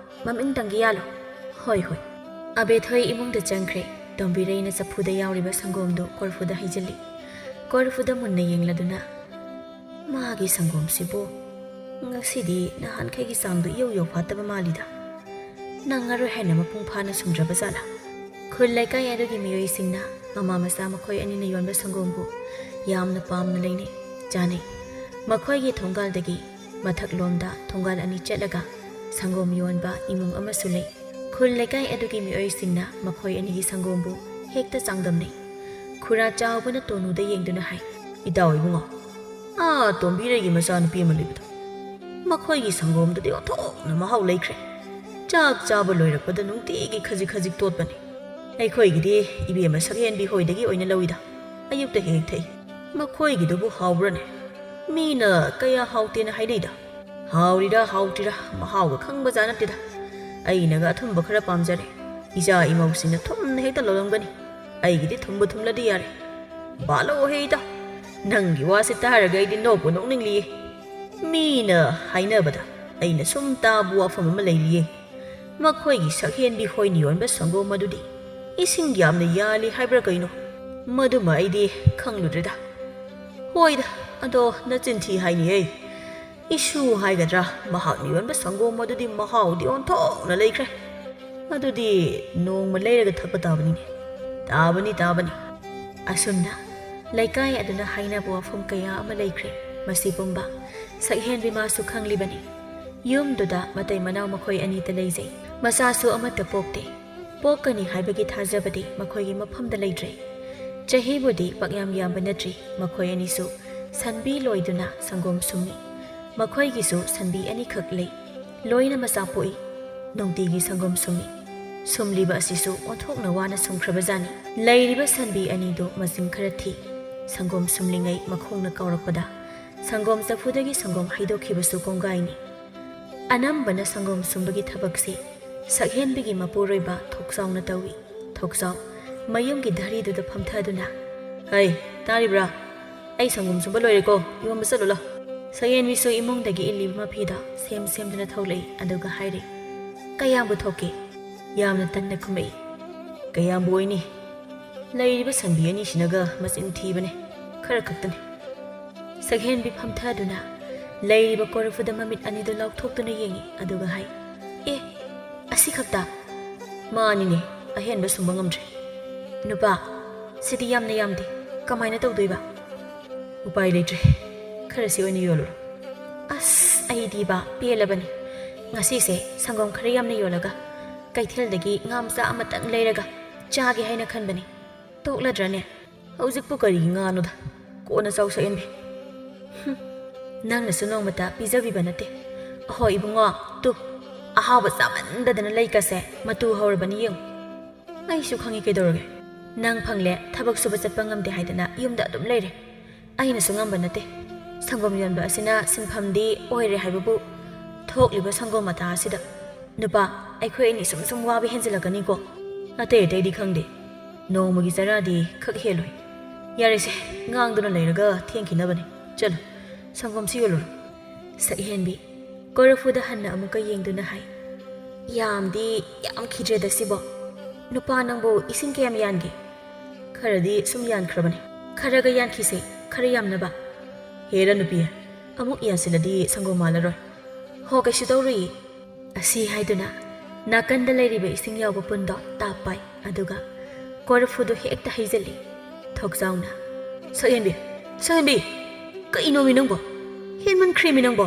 ꯃꯃꯤꯡꯇꯪꯒꯤ ꯌꯥꯜꯂꯨ꯫" "ꯍꯣꯏ, ꯍꯣꯏ꯫" ꯑꯕꯦꯊꯣꯏ ꯏꯃꯨꯡꯗ ꯆꯪꯈ꯭ꯔꯦ꯫ ꯇꯣꯝꯕꯤꯔꯩꯅ ꯆꯐꯨꯗ ꯌꯥꯎꯔꯤꯕ ꯁꯪꯒꯣꯝꯗꯨ ꯀꯣꯔꯐꯨꯗ ꯍꯩꯖꯤꯜꯂꯤ꯫ ꯀꯣꯔꯐꯨꯗ ꯃꯨꯟꯅ ꯌꯦꯡꯂꯗꯨꯅ, "ꯃꯥꯒꯤ ꯁꯪꯒꯣꯝꯁꯤꯕꯨ ꯉꯁꯤꯗꯤ ꯅꯍꯥꯟꯈꯩꯒꯤ ꯆꯥꯡꯗꯨ ꯏꯌꯧ ꯌꯧꯐꯥꯠꯇꯕ ꯃꯥꯜꯂꯤꯗ꯫ ꯅꯪꯉꯔꯣꯏ ꯍꯥꯏꯅ ꯃꯄꯨꯡ ꯐꯥꯅ ꯁꯨꯝꯗ꯭ꯔꯕ ꯖꯥꯠꯂꯥ?" ꯈꯨꯜ ꯂꯩꯀꯥꯏ ꯑꯗꯨꯒꯤ ꯃꯤꯑꯣꯏꯁꯤꯡꯅ ꯃꯃꯥ ꯃꯆꯥ ꯃꯈꯣꯏ ꯑꯅꯤꯅ ꯌꯣꯟꯕ ꯁꯪꯒꯣꯝꯕꯨ ꯌꯥꯝꯅ ꯄꯥꯝꯅ ꯂꯩꯅꯩ, ꯆꯥꯅꯩ꯫ ꯃꯈꯣꯏꯒꯤ ꯊꯣꯡꯒꯥꯜꯗꯒꯤ ꯃꯊꯛꯂꯣꯝꯗ ꯊꯣꯡꯒꯥꯜ ꯑꯅꯤ ꯆꯠꯂꯒ ꯁꯪꯒꯣꯝ ꯌꯣꯟꯕ ꯏꯃꯨꯡ ꯑꯃꯁꯨ ꯂꯩ꯫ ꯈꯨꯜ ꯂꯩꯀꯥꯏ ꯑꯗꯨꯒꯤ ꯃꯤꯑꯣꯏꯁꯤꯡꯅ ꯃꯈꯣꯏ ꯑꯅꯤꯒꯤ ꯁꯪꯒꯣꯝꯕꯨ ꯍꯦꯛꯇ ꯆꯥꯡꯗꯝꯅꯩ꯫ ꯈꯨꯔꯥ ꯆꯥꯎꯕꯅ ꯇꯣꯅꯨꯗ ꯌꯦꯡꯗꯨꯅ ꯍꯥꯏ, "ꯏꯇꯥꯎ ꯏꯕꯨꯡꯉꯣ, ꯑꯥ ꯇꯣꯝꯕꯤꯔꯩꯒꯤ ꯃꯆꯥꯅꯨꯄꯤ ꯑꯃ ꯂꯩꯕꯗꯣ, ꯃꯈꯣꯏꯒꯤ ꯁꯪꯒꯣꯝꯗꯨꯗꯤ ꯑꯣꯟꯊꯣꯛꯅ ꯃꯍꯥꯎ ꯂꯩꯈ꯭ꯔꯦ꯫ ꯆꯥꯛ ꯆꯥꯕ ꯂꯣꯏꯔꯛꯄꯗ ꯅꯨꯡꯇꯤꯒꯤ ꯈꯖꯤꯛ ꯈꯖꯤꯛ ꯇꯣꯠꯄꯅꯤ꯫ ꯑꯩꯈꯣꯏꯒꯤꯗꯤ ꯏꯕꯦꯝꯃ ꯁꯛꯍꯦꯟꯕꯤ ꯍꯣꯏꯗꯒꯤ ꯑꯣꯏꯅ ꯂꯧꯏꯗ, ꯑꯌꯨꯛꯇ ꯍꯦꯛ ꯍꯦꯛ ꯊꯛꯏ꯫ ꯃꯈꯣꯏꯒꯤꯗꯨꯕꯨ ꯍꯥꯎꯕ꯭ꯔꯅꯦ? ꯃꯤꯅ ꯀꯌꯥ ꯍꯥꯎꯇꯦꯅ ꯍꯥꯏꯅꯩꯗ꯫ ꯍꯥꯎꯔꯤꯔꯥ ꯍꯥꯎꯇ꯭ꯔꯤꯔꯥ ꯃꯍꯥꯎꯒ ꯈꯪꯕꯖꯥꯠ ꯅꯠꯇꯦꯗ꯫ ꯑꯩꯅꯒ ꯑꯊꯨꯝꯕ ꯈꯔ ꯄꯥꯝꯖꯔꯦ꯫ ꯏꯆꯥ ꯏꯃꯧꯁꯤꯡꯅ ꯊꯨꯝꯅ ꯍꯦꯛꯇ ꯂꯧꯔꯝꯒꯅꯤ꯫ ꯑꯩꯒꯤꯗꯤ ꯊꯨꯝꯕꯨ ꯊꯨꯝꯂꯗꯤ ꯌꯥꯔꯦ꯫ ꯕꯥꯂꯣ ꯍꯦ ꯏꯇꯥꯎ, ꯅꯪꯒꯤ ꯋꯥꯁꯤ ꯇꯥꯔꯒ ꯑꯩꯗꯤ ꯅꯣꯛꯄꯨ ꯅꯣꯛꯅꯤꯡꯂꯤꯌꯦ꯫ ꯃꯤꯅ ꯍꯥꯏꯅꯕꯗ ꯑꯩꯅ ꯁꯨꯝ ꯇꯥꯕ ꯋꯥꯐꯝ ꯑꯃ ꯂꯩꯔꯤꯌꯦ꯫ ꯃꯈꯣꯏꯒꯤ ꯁꯛꯍꯦꯟꯕꯤ ꯍꯣꯏꯅ ꯌꯣꯟꯕ ꯁꯪꯒꯣꯝ ꯑꯗꯨꯗꯤ ꯏꯁꯤꯡ ꯌꯥꯝꯅ ꯌꯥꯜꯂꯤ ꯍꯥꯏꯕ꯭ꯔꯥ ꯀꯩꯅꯣ? ꯃꯗꯨꯃ ꯑꯩꯗꯤ ꯈꯪꯂꯨꯗ꯭ꯔꯦꯗ꯫ ꯍꯣꯏꯗ, ꯑꯗꯣ ꯅꯆꯤꯟ ꯊꯤ ꯍꯥꯏꯅꯤꯌꯦ꯫ ꯏꯁꯨ ꯍꯥꯏꯒꯗ꯭ꯔꯥ, ꯃꯍꯥꯛꯅ ꯌꯣꯟꯕ ꯁꯪꯒꯣꯝ ꯑꯗꯨꯗꯤ ꯃꯍꯥꯎꯗꯤ ꯑꯣꯟꯊꯣꯛꯅ ꯂꯩꯈ꯭ꯔꯦ꯫ ꯑꯗꯨꯗꯤ ꯅꯣꯡꯃ ꯂꯩꯔꯒ ꯊꯛꯄ ꯇꯥꯕꯅꯤꯅꯦ꯫ ꯇꯥꯕꯅꯤ, ꯇꯥꯕꯅꯤ꯫ ꯑꯁꯨꯝꯅ ꯂꯩꯀꯥꯏ ꯑꯗꯨꯅ ꯍꯥꯏꯅꯕ ꯋꯥꯐꯝ ꯀꯌꯥ ꯑꯃ ꯂꯩꯈ꯭ꯔꯦ꯫ ꯃꯁꯤ ꯄꯨꯝꯕ ꯁꯛꯍꯦꯟꯕꯤ ꯃꯥꯁꯨ ꯈꯪꯂꯤꯕꯅꯤ꯫ ꯌꯨꯝꯗꯨꯗ ꯃꯇꯩ ꯃꯅꯥꯎ ꯃꯈꯣꯏ ꯑꯅꯤꯇ ꯂꯩꯖꯩ꯫ ꯃꯆꯥꯁꯨ ꯑꯃꯠꯇ ꯄꯣꯛꯇꯦ꯫ ꯄꯣꯛꯀꯅꯤ ꯍꯥꯏꯕꯒꯤ ꯊꯥꯖꯕꯗꯤ ꯃꯈꯣꯏꯒꯤ ꯃꯐꯝꯗ ꯂꯩꯇ꯭ꯔꯦ꯫ ꯆꯍꯤꯕꯨꯗꯤ ꯄꯥꯛꯌꯥꯝ ꯌꯥꯝꯕ ꯅꯠꯇ꯭ꯔꯤ꯫ ꯃꯈꯣꯏ ꯑꯅꯤꯁꯨ ꯁꯟꯕꯤ ꯂꯣꯏꯗꯨꯅ ꯁꯪꯒꯣꯝ ꯁꯨꯝꯃꯤ꯫ ꯃꯈꯣꯏꯒꯤꯁꯨ ꯁꯟꯕꯤ ꯑꯅꯤꯈꯛ ꯂꯩ꯫ ꯂꯣꯏꯅ ꯃꯆꯥ ꯄꯣꯛꯏ꯫ ꯅꯨꯡꯇꯤꯒꯤ ꯁꯪꯒꯣꯝ ꯁꯨꯝꯃꯤ꯫ ꯁꯨꯝꯂꯤꯕ ꯑꯁꯤꯁꯨ ꯑꯣꯟꯊꯣꯛꯅ ꯋꯥꯅ ꯁꯨꯝꯈ꯭ꯔꯕꯖꯥꯠꯅꯤ꯫ ꯂꯩꯔꯤꯕ ꯁꯟꯕꯤ ꯑꯅꯤꯗꯨ ꯃꯁꯤꯡ ꯈꯔ ꯊꯤ꯫ ꯁꯪꯒꯣꯝ ꯁꯨꯝꯂꯤꯉꯩ ꯃꯈꯣꯡꯅ ꯀꯥꯎꯔꯛꯄꯗ ꯁꯪꯒꯣꯝ ꯆꯐꯨꯗꯒꯤ ꯁꯪꯒꯣꯝ ꯍꯩꯗꯣꯛꯈꯤꯕꯁꯨ ꯀꯣꯡꯒꯥꯏꯅꯤ꯫ ꯑꯅꯝꯕꯅ ꯁꯪꯒꯣꯝ ꯁꯨꯝꯕꯒꯤ ꯊꯕꯛꯁꯤ ꯁꯛꯍꯦꯟꯕꯤꯒꯤ ꯃꯄꯨꯔꯣꯏꯕ ꯊꯣꯛꯆꯥꯎꯅ ꯇꯧꯏ꯫ ꯊꯣꯛꯆꯥꯎ ꯃꯌꯨꯝꯒꯤ ꯙꯔꯤꯗꯨꯗ ꯐꯝꯊꯗꯨꯅ, "ꯍꯩ, ꯇꯥꯔꯤꯕ꯭ꯔꯥ? ꯑꯩ ꯁꯪꯒꯣꯝ ꯁꯨꯝꯕ ꯂꯣꯏꯔꯦꯀꯣ, ꯌꯣꯟꯕ ꯆꯠꯂꯨ ꯂꯥꯎ꯫" ꯁꯛꯍꯦꯟꯕꯤꯁꯨ ꯏꯃꯨꯡꯗꯒꯤ ꯏꯜꯂꯤꯕ ꯃꯐꯤꯗꯣ ꯁꯦꯝ ꯁꯦꯝꯗꯨꯅ ꯊꯣꯛꯂꯛꯏ, ꯑꯗꯨꯒ ꯍꯥꯏꯔꯦ, "ꯀꯌꯥꯝꯕꯨ ꯊꯣꯛꯀꯦ?" ꯌꯥꯝꯅ ꯇꯟꯅ ꯈꯨꯝꯃꯛꯏ꯫ "ꯀꯌꯥꯝꯕꯨ ꯑꯣꯏꯅꯤ? ꯂꯩꯔꯤꯕ ꯁꯟꯕꯤ ꯑꯅꯤꯁꯤꯅꯒ ꯃꯆꯤꯟ ꯊꯤꯕꯅꯦ, ꯈꯔ ꯈꯛꯇꯅꯦ꯫" ꯁꯛꯍꯦꯟꯕꯤ ꯐꯝꯊꯗꯨꯅ ꯂꯩꯔꯤꯕ ꯀꯣꯔꯐꯨꯗ ꯃꯃꯤꯠ ꯑꯅꯤꯗꯨ ꯂꯥꯎꯊꯣꯛꯇꯨꯅ ꯌꯦꯡꯉꯤ, ꯑꯗꯨꯒ ꯍꯥꯏ, "ꯑꯦ, ꯑꯁꯤ ꯈꯛꯇ?" "ꯃꯥꯅꯤꯅꯦ, ꯑꯍꯦꯟꯕ ꯁꯨꯝꯕ ꯉꯝꯗ꯭ꯔꯦ꯫" "ꯅꯨꯄꯥ, ꯁꯤꯗꯤ ꯌꯥꯝꯅ ꯌꯥꯝꯗꯦ, ꯀꯃꯥꯏꯅ ꯇꯧꯗꯣꯏꯕ?" "ꯎꯄꯥꯏ ꯂꯩꯇ꯭ꯔꯦ, ꯈꯔꯁꯤ ꯑꯣꯏꯅ ꯌꯣꯜꯂꯨꯔꯣ꯫" "ꯑꯁ, ꯑꯩꯗꯤꯕ ꯄꯦꯜꯂꯕꯅꯤ꯫ ꯉꯁꯤꯁꯦ ꯁꯪꯒꯣꯝ ꯈꯔ ꯌꯥꯝꯅ ꯌꯣꯜꯂꯒ ꯀꯩꯊꯦꯜꯗꯒꯤ ꯉꯥ ꯃꯆꯥ ꯑꯃꯇꯪ ꯂꯩꯔꯒ ꯆꯥꯒꯦ ꯍꯥꯏꯅ ꯈꯟꯕꯅꯤ꯫ ꯇꯣꯛꯂꯗ꯭ꯔꯅꯦ?" "ꯍꯧꯖꯤꯛꯄꯨ ꯀꯔꯤ ꯉꯥꯅꯣꯗ, ꯀꯣꯟꯅ ꯆꯥꯎ ꯁꯛꯍꯦꯟꯕꯤ꯫" "ꯍꯨꯝ, ꯅꯪꯅꯁꯨ ꯅꯣꯡꯃꯇ ꯄꯤꯖꯕꯤꯕ ꯅꯠꯇꯦ꯫ ꯑꯍꯣ ꯏꯕꯨꯡꯉꯣ, ꯇꯨ, ꯑꯍꯥꯎꯕ ꯆꯥꯃꯟꯗꯗꯅ ꯂꯩꯀꯁꯦ ꯃꯇꯨ ꯍꯧꯔꯕꯅꯤ ꯌꯦꯡꯉꯨ꯫" "ꯑꯩꯁꯨ ꯈꯪꯉꯤ ꯀꯩꯗꯧꯔꯒꯦ꯫ ꯅꯪ ꯐꯪꯂꯦ ꯊꯕꯛ ꯁꯨꯕ ꯆꯠꯄ ꯉꯝꯗꯦ ꯍꯥꯏꯗꯅ ꯌꯨꯝꯗ ꯑꯗꯨꯝ ꯂꯩꯔꯦ꯫ ꯑꯩꯅꯁꯨ ꯉꯝꯕ ꯅꯠꯇꯦ꯫ ꯁꯪꯒꯣꯝ ꯌꯣꯟꯕ ꯑꯁꯤꯅ ꯁꯤꯟꯐꯝꯗꯤ ꯑꯣꯏꯔꯦ ꯍꯥꯏꯕꯕꯨ, ꯊꯣꯛꯂꯤꯕ ꯁꯪꯒꯣꯝ ꯃꯇꯥ ꯑꯁꯤꯗ꯫ ꯅꯨꯄꯥ, ꯑꯩꯈꯣꯏ ꯑꯅꯤ ꯁꯨꯝ ꯁꯨꯝ ꯋꯥꯕ ꯍꯦꯟꯖꯤꯜꯂꯛꯀꯅꯤꯀꯣ꯫ ꯑꯇꯩ ꯑꯇꯩꯗꯤ ꯈꯪꯗꯦ, ꯅꯣꯡꯃꯒꯤ ꯆꯔꯥꯗꯤ ꯈꯛ ꯍꯦꯜꯂꯣꯏ꯫ ꯌꯥꯔꯦꯁꯦ, ꯉꯥꯡꯗꯨꯅ ꯂꯩꯔꯒ ꯊꯦꯡꯈꯤꯅꯕꯅꯤ꯫ ꯆꯠꯂꯣ, ꯁꯪꯒꯣꯝꯁꯤ ꯌꯣꯜꯂꯨꯔꯣ꯫" ꯁꯛꯍꯦꯟꯕꯤ ꯀꯣꯔꯐꯨꯗ ꯍꯟꯅ ꯑꯃꯨꯛꯀ ꯌꯦꯡꯗꯨꯅ ꯍꯥꯏ, "ꯌꯥꯝꯗꯤ ꯌꯥꯝꯈꯤꯗ꯭ꯔꯦꯗ ꯁꯤꯕꯣ꯫ ꯅꯨꯄꯥ, ꯅꯪꯕꯨ ꯏꯁꯤꯡ ꯀꯌꯥꯝ ꯌꯥꯟꯒꯦ?" "ꯈꯔꯗꯤ ꯁꯨꯝ ꯌꯥꯟꯈ꯭ꯔꯕꯅꯤ꯫" "ꯈꯔꯒ ꯌꯥꯟꯈꯤꯁꯦ, ꯈꯔ ꯌꯥꯝꯅꯕ꯫" "ꯍꯦꯔꯥ ꯅꯨꯄꯤ, ꯑꯃꯨꯛ ꯌꯥꯟꯁꯤꯜꯂꯗꯤ ꯁꯪꯒꯣꯝ ꯃꯥꯜꯂꯔꯣꯏ꯫" "ꯍꯣ, ꯀꯩꯁꯨ ꯇꯧꯔꯨꯏ꯫" ꯑꯁꯤ ꯍꯥꯏꯗꯨꯅ ꯅꯥꯀꯟꯗ ꯂꯩꯔꯤꯕ ꯏꯁꯤꯡ ꯌꯥꯎꯕ ꯄꯨꯟꯗꯣ ꯇꯥꯞ ꯄꯥꯏ, ꯑꯗꯨꯒ ꯀꯣꯔꯐꯨꯗꯨ ꯍꯦꯛꯇ ꯍꯩꯖꯤꯜꯂꯤ꯫ ꯊꯣꯛꯆꯥꯎꯅ, "ꯁꯛꯍꯦꯟꯕꯤ, ꯁꯛꯍꯦꯟꯕꯤ, ꯀꯩꯅꯣꯃꯤ ꯅꯪꯕꯣ? ꯍꯦꯟꯃꯟꯈ꯭ꯔꯦꯃꯤ ꯅꯪꯕꯣ꯫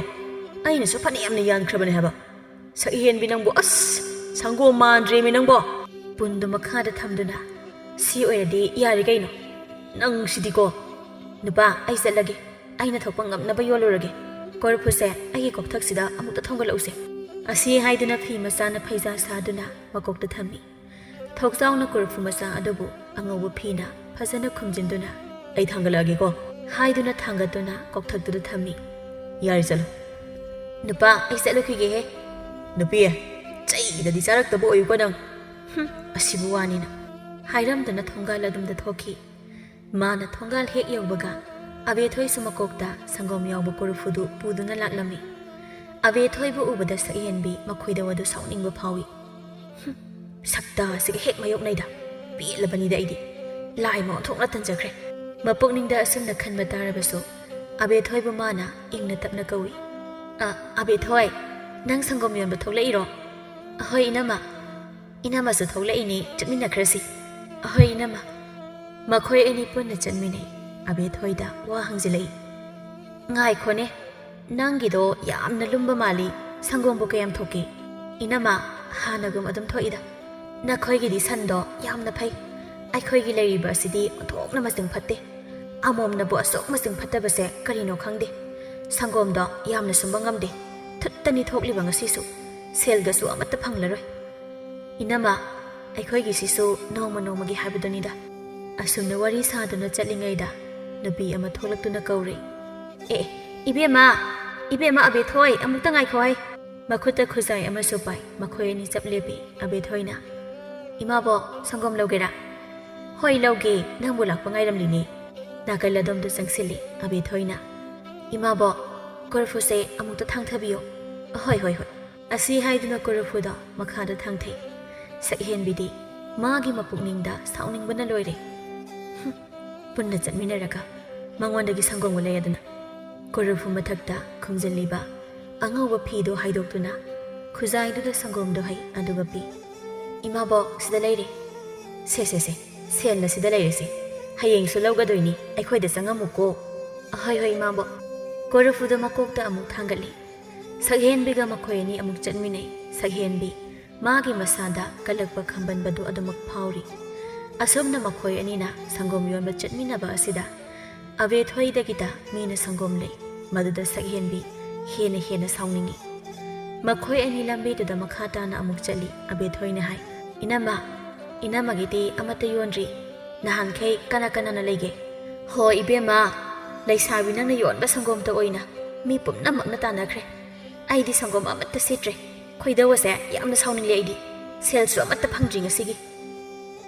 ꯑꯩꯅꯁꯨ ꯐꯅꯌꯥꯝꯅ ꯌꯥꯟꯈ꯭ꯔꯕꯅꯦ ꯍꯥꯏꯕ꯫ ꯁꯛꯍꯦꯟꯕꯤ ꯅꯪꯕꯨ, ꯑꯁ, ꯁꯪꯒꯣꯝ ꯃꯥꯟꯗ꯭ꯔꯦꯃꯤ ꯅꯪꯕꯣ꯫" ꯄꯨꯟꯗꯨ ꯃꯈꯥꯗ ꯊꯝꯗꯨꯅ, "ꯁꯤ ꯑꯣꯏꯔꯗꯤ ꯌꯥꯔꯦ ꯀꯩꯅꯣ꯫ ꯅꯪꯁꯤꯗꯤꯀꯣ꯫ ꯅꯨꯄꯥ, ꯑꯩ ꯆꯠꯂꯒꯦ꯫ ꯑꯩꯅ ꯊꯣꯛꯄ ꯉꯝꯅꯕ ꯌꯣꯜꯂꯨꯔꯒꯦ꯫ ꯀꯣꯔꯐꯨꯁꯦ ꯑꯩꯒꯤ ꯀꯣꯛꯊꯛꯁꯤꯗ ꯑꯃꯨꯛꯇ ꯊꯣꯡꯒꯠꯂꯛꯎꯁꯦ꯫" ꯑꯁꯤ ꯍꯥꯏꯗꯨꯅ ꯐꯤ ꯃꯆꯥꯅ ꯐꯩꯖꯥ ꯁꯥꯗꯨꯅ ꯃꯀꯣꯛꯇ ꯊꯝꯃꯤ꯫ ꯊꯣꯛꯆꯥꯎꯅ ꯀꯣꯔꯐꯨ ꯃꯆꯥ ꯑꯗꯨꯕꯨ ꯑꯉꯧꯕ ꯐꯤꯅ ꯐꯖꯅ ꯈꯨꯝꯖꯤꯟꯗꯨꯅ, "ꯑꯩ ꯊꯥꯡꯒꯠꯂꯛꯑꯒꯦꯀꯣ" ꯍꯥꯏꯗꯨꯅ ꯊꯥꯡꯒꯠꯇꯨꯅ ꯀꯣꯛꯊꯛꯇꯨꯗ ꯊꯝꯃꯤ꯫ "ꯌꯥꯔꯦ, ꯆꯠꯂꯣ꯫ ꯅꯨꯄꯥ, ꯑꯩ ꯆꯠꯂꯨꯈꯤꯒꯦꯍꯦ꯫ ꯅꯨꯄꯤ, ꯆꯩꯗꯗꯤ ꯆꯥꯔꯛꯇꯕ ꯑꯣꯏꯌꯨꯀꯣ ꯅꯪ꯫ ꯍꯨꯝ, ꯑꯁꯤꯕꯨ ꯋꯥꯅꯤꯅ" ꯍꯥꯏꯔꯝꯗꯨꯅ ꯊꯣꯡꯒꯥꯜ ꯑꯗꯨꯝꯗ ꯊꯣꯛꯈꯤ꯫ ꯃꯥꯅ ꯊꯣꯡꯒꯥꯜ ꯍꯦꯛ ꯌꯧꯕꯒ ꯑꯕꯦꯊꯣꯏꯁꯨ ꯃꯀꯣꯛꯇ ꯁꯪꯒꯣꯝ ꯌꯥꯎꯕ ꯀꯣꯔꯐꯨꯗꯨ ꯄꯨꯗꯨꯅ ꯂꯥꯛꯂꯝꯃꯤ꯫ ꯑꯕꯦꯊꯣꯏꯕꯨ ꯎꯕꯗ ꯁꯛꯍꯦꯟꯕꯤ ꯃꯈꯣꯏꯗ ꯋꯥꯗꯨ ꯁꯥꯎꯅꯤꯡꯕ ꯐꯥꯎꯏ꯫ "ꯍꯨꯝ, ꯁꯛꯇꯥ ꯑꯁꯤꯒ ꯍꯦꯛ ꯃꯥꯌꯣꯛꯅꯩꯗ꯫ ꯄꯦꯜꯂꯕꯅꯤꯗ ꯑꯩꯗꯤ꯫ ꯂꯥꯏꯃ ꯑꯣꯟꯊꯣꯛꯅ ꯇꯟꯖꯈ꯭ꯔꯦ"꯫ ꯃꯄꯨꯛꯅꯤꯡꯗ ꯑꯁꯨꯝꯅ ꯈꯟꯕ ꯇꯥꯔꯕꯁꯨ ꯑꯕꯦꯊꯣꯏꯕꯨ ꯃꯥꯅ ꯏꯪꯅ ꯇꯞꯅ ꯀꯧꯏ꯫ "ꯑ, ꯑꯕꯦꯊꯣꯏ, ꯅꯪ ꯁꯪꯒꯣꯝ ꯌꯣꯟꯕ ꯊꯣꯛꯂꯛꯏꯔꯣ?" "ꯑꯍꯣꯏ ꯏꯅꯝꯃ꯫ ꯏꯅꯝꯃꯁꯨ ꯊꯣꯛꯂꯛꯏꯅꯦ, ꯆꯠꯃꯤꯟꯅꯈ꯭ꯔꯁꯤ"꯫ "ꯑꯍꯣꯏ ꯏꯅꯝꯃ"꯫ ꯃꯈꯣꯏ ꯑꯅꯤ ꯄꯨꯟꯅ ꯆꯠꯃꯤꯟꯅꯩ꯫ ꯑꯕꯦꯊꯣꯏꯗ ꯋꯥ ꯍꯪꯖꯤꯜꯂꯛꯏ꯫ "ꯉꯥꯏꯈꯣꯅꯦ, ꯅꯪꯒꯤꯗꯣ ꯌꯥꯝꯅ ꯂꯨꯝꯕ ꯃꯥꯜꯂꯤ꯫ ꯁꯪꯒꯣꯝꯕꯨ ꯀꯌꯥꯝ ꯊꯣꯛꯀꯦ?" "ꯏꯅꯝꯃ, ꯍꯥꯟꯅꯒꯨꯝ ꯑꯗꯨꯝ ꯊꯣꯛꯏꯗ꯫ ꯅꯈꯣꯏꯒꯤꯗꯤ ꯁꯟꯗꯣ ꯌꯥꯝꯅ ꯐꯩ꯫ ꯑꯩꯈꯣꯏꯒꯤ ꯂꯩꯔꯤꯕ ꯑꯁꯤꯗꯤ ꯑꯣꯟꯊꯣꯛꯅ ꯃꯆꯤꯡ ꯐꯠꯇꯦ꯫ ꯑꯃꯣꯝꯅꯕꯨ ꯑꯁꯨꯛ ꯃꯆꯤꯡ ꯐꯠꯇꯕꯁꯦ ꯀꯔꯤꯅꯣ ꯈꯪꯗꯦ꯫ ꯁꯪꯒꯣꯝꯗꯣ ꯌꯥꯝꯅ ꯁꯨꯝꯕ ꯉꯝꯗꯦ꯫ ꯊꯨꯠꯇꯅꯤ ꯊꯣꯛꯂꯤꯕ ꯉꯁꯤꯁꯨ꯫ ꯁꯦꯜꯒꯁꯨ ꯑꯃꯠꯇ ꯐꯪꯂꯔꯣꯏ"꯫ "ꯏꯅꯝꯃ, ꯑꯩꯈꯣꯏꯒꯤꯁꯤꯁꯨ ꯅꯣꯡꯃ ꯅꯣꯡꯃꯒꯤ ꯍꯥꯏꯕꯗꯨꯅꯤꯗ"꯫ ꯑꯁꯨꯝꯅ ꯋꯥꯔꯤ ꯁꯥꯗꯨꯅ ꯆꯠꯂꯤꯉꯩꯗ ꯅꯨꯄꯤ ꯑꯃ ꯊꯣꯛꯂꯛꯇꯨꯅ ꯀꯧꯔꯦ꯫ "ꯑꯦ, ꯑꯦ, ꯏꯕꯦꯝꯃ, ꯏꯕꯦꯝꯃ ꯑꯕꯦꯊꯣꯏ, ꯑꯃꯨꯛꯇ ꯉꯥꯏꯈꯣ ꯍꯥꯏ"꯫ ꯃꯈꯨꯠꯇ ꯈꯨꯖꯥꯏ ꯑꯃꯁꯨ ꯄꯥꯏ꯫ ꯃꯈꯣꯏ ꯑꯅꯤ ꯆꯞ ꯂꯦꯞꯄꯤ꯫ ꯑꯕꯦꯊꯣꯏꯅ, "ꯏꯃꯥꯕꯣꯛ, ꯁꯪꯒꯣꯝ ꯂꯧꯒꯦꯔꯥ?" "ꯍꯣꯏ, ꯂꯧꯒꯦ, ꯅꯪꯕꯨ ꯂꯥꯛꯄ ꯉꯥꯏꯔꯝꯂꯤꯅꯦ"꯫ ꯅꯥꯀꯜ ꯑꯗꯣꯝꯗ ꯆꯪꯁꯤꯜꯂꯤ ꯑꯕꯦꯊꯣꯏꯅ꯫ "ꯏꯃꯥꯕꯣꯛ, ꯀꯣꯔꯐꯨꯁꯦ ꯑꯃꯨꯛꯇ ꯊꯥꯡꯊꯕꯤꯌꯣ"꯫ "ꯍꯣꯏ, ꯍꯣꯏ, ꯍꯣꯏ"꯫ ꯑꯁꯤ ꯍꯥꯏꯗꯨꯅ ꯀꯣꯔꯐꯨꯗꯣ ꯃꯈꯥꯗ ꯊꯥꯡꯊꯩ꯫ ꯁꯛꯍꯦꯟꯕꯤꯗꯤ ꯃꯥꯒꯤ ꯃꯄꯨꯛꯅꯤꯡꯗ ꯁꯥꯎꯅꯤꯡꯕꯅ ꯂꯣꯏꯔꯦ꯫ "ꯍꯨꯝ, ꯄꯨꯟꯅ ꯆꯠꯃꯤꯟꯅꯔꯒ ꯃꯉꯣꯟꯗꯒꯤ ꯁꯪꯒꯣꯝꯒ ꯂꯩꯔꯗꯅ"꯫ ꯀꯣꯔꯐꯨ ꯃꯊꯛꯇ ꯈꯨꯝꯖꯤꯜꯂꯤꯕ ꯑꯉꯧꯕ ꯐꯤꯗꯣ ꯍꯥꯏꯗꯣꯛꯇꯨꯅ ꯈꯨꯖꯥꯏꯗꯨꯗ ꯁꯪꯒꯣꯝꯗꯣ ꯍꯩ, ꯑꯗꯨꯒ ꯄꯤ꯫ "ꯏꯃꯥꯕꯣꯛ, ꯁꯤꯗ ꯂꯩꯔꯦ꯫ ꯁꯦ, ꯁꯦ, ꯁꯦ, ꯁꯦꯜꯅ ꯁꯤꯗ ꯂꯩꯔꯦꯁꯦ꯫ ꯍꯌꯦꯡꯁꯨ ꯂꯧꯒꯗꯣꯏꯅꯤ, ꯑꯩꯈꯣꯏꯗ ꯆꯪꯉꯝꯃꯨꯀꯣ"꯫ "ꯑꯍꯣꯏ, ꯍꯣꯏ, ꯏꯃꯥꯕꯣꯛ"꯫ ꯀꯣꯔꯐꯨꯗꯣ ꯃꯀꯣꯛꯇ ꯑꯃꯨꯛ ꯊꯥꯡꯒꯠꯂꯤ꯫ ꯁꯛꯍꯦꯟꯕꯤꯒ ꯃꯈꯣꯏ ꯑꯅꯤ ꯑꯃꯨꯛ ꯆꯠꯃꯤꯟꯅꯩ꯫ ꯁꯛꯍꯦꯟꯕꯤ ꯃꯥꯒꯤ ꯃꯁꯥꯗ ꯀꯜꯂꯛꯄ ꯈꯝꯕꯟꯕꯗꯨ ꯑꯗꯨꯃꯛ ꯐꯥꯎꯔꯤ꯫ ꯑꯁꯨꯝꯅ ꯃꯈꯣꯏ ꯑꯅꯤꯅ ꯁꯪꯒꯣꯝ ꯌꯣꯟꯕ ꯆꯠꯃꯤꯟꯅꯕ ꯑꯁꯤꯗ ꯑꯕꯦꯊꯣꯏꯗꯒꯤꯗ ꯃꯤꯅ ꯁꯪꯒꯣꯝ ꯂꯩ꯫ ꯃꯗꯨꯗ ꯁꯛꯍꯦꯟꯕꯤ ꯍꯦꯟꯅ ꯍꯦꯟꯅ ꯁꯥꯎꯅꯤꯡꯏ꯫ ꯃꯈꯣꯏ ꯑꯅꯤ ꯂꯝꯕꯤꯗꯨꯗ ꯃꯈꯥ ꯇꯥꯅ ꯑꯃꯨꯛ ꯆꯠꯂꯤ꯫ ꯑꯕꯦꯊꯣꯏꯅ ꯍꯥꯏ, "ꯏꯅꯝꯃ, ꯏꯅꯝꯃꯒꯤꯗꯤ ꯑꯃꯠꯇ ꯌꯣꯟꯗ꯭ꯔꯤ꯫ ꯅꯍꯥꯟꯈꯩ ꯀꯅꯥ ꯀꯅꯥꯅ ꯂꯩꯒꯦ?" "ꯍꯣ ꯏꯕꯦꯝꯃ, ꯂꯩꯁꯥꯕꯤ ꯅꯪꯅ ꯌꯣꯟꯕ ꯁꯪꯒꯣꯝꯇ ꯑꯣꯏꯅ ꯃꯤ ꯄꯨꯝꯅꯃꯛꯅ ꯇꯥꯟꯅꯈ꯭ꯔꯦ꯫ ꯑꯩꯗꯤ ꯁꯪꯒꯣꯝ ꯑꯃꯠꯇ ꯁꯤꯠꯇ꯭ꯔꯦ꯫ ꯈꯣꯏꯗꯧ ꯑꯁꯦ ꯌꯥꯝꯅ ꯁꯥꯎꯅꯤꯡꯂꯦ ꯑꯩꯗꯤ꯫ ꯁꯦꯜꯁꯨ ꯑꯃꯠꯇ ꯐꯪꯗ꯭ꯔꯤ ꯉꯁꯤꯒꯤ꯫"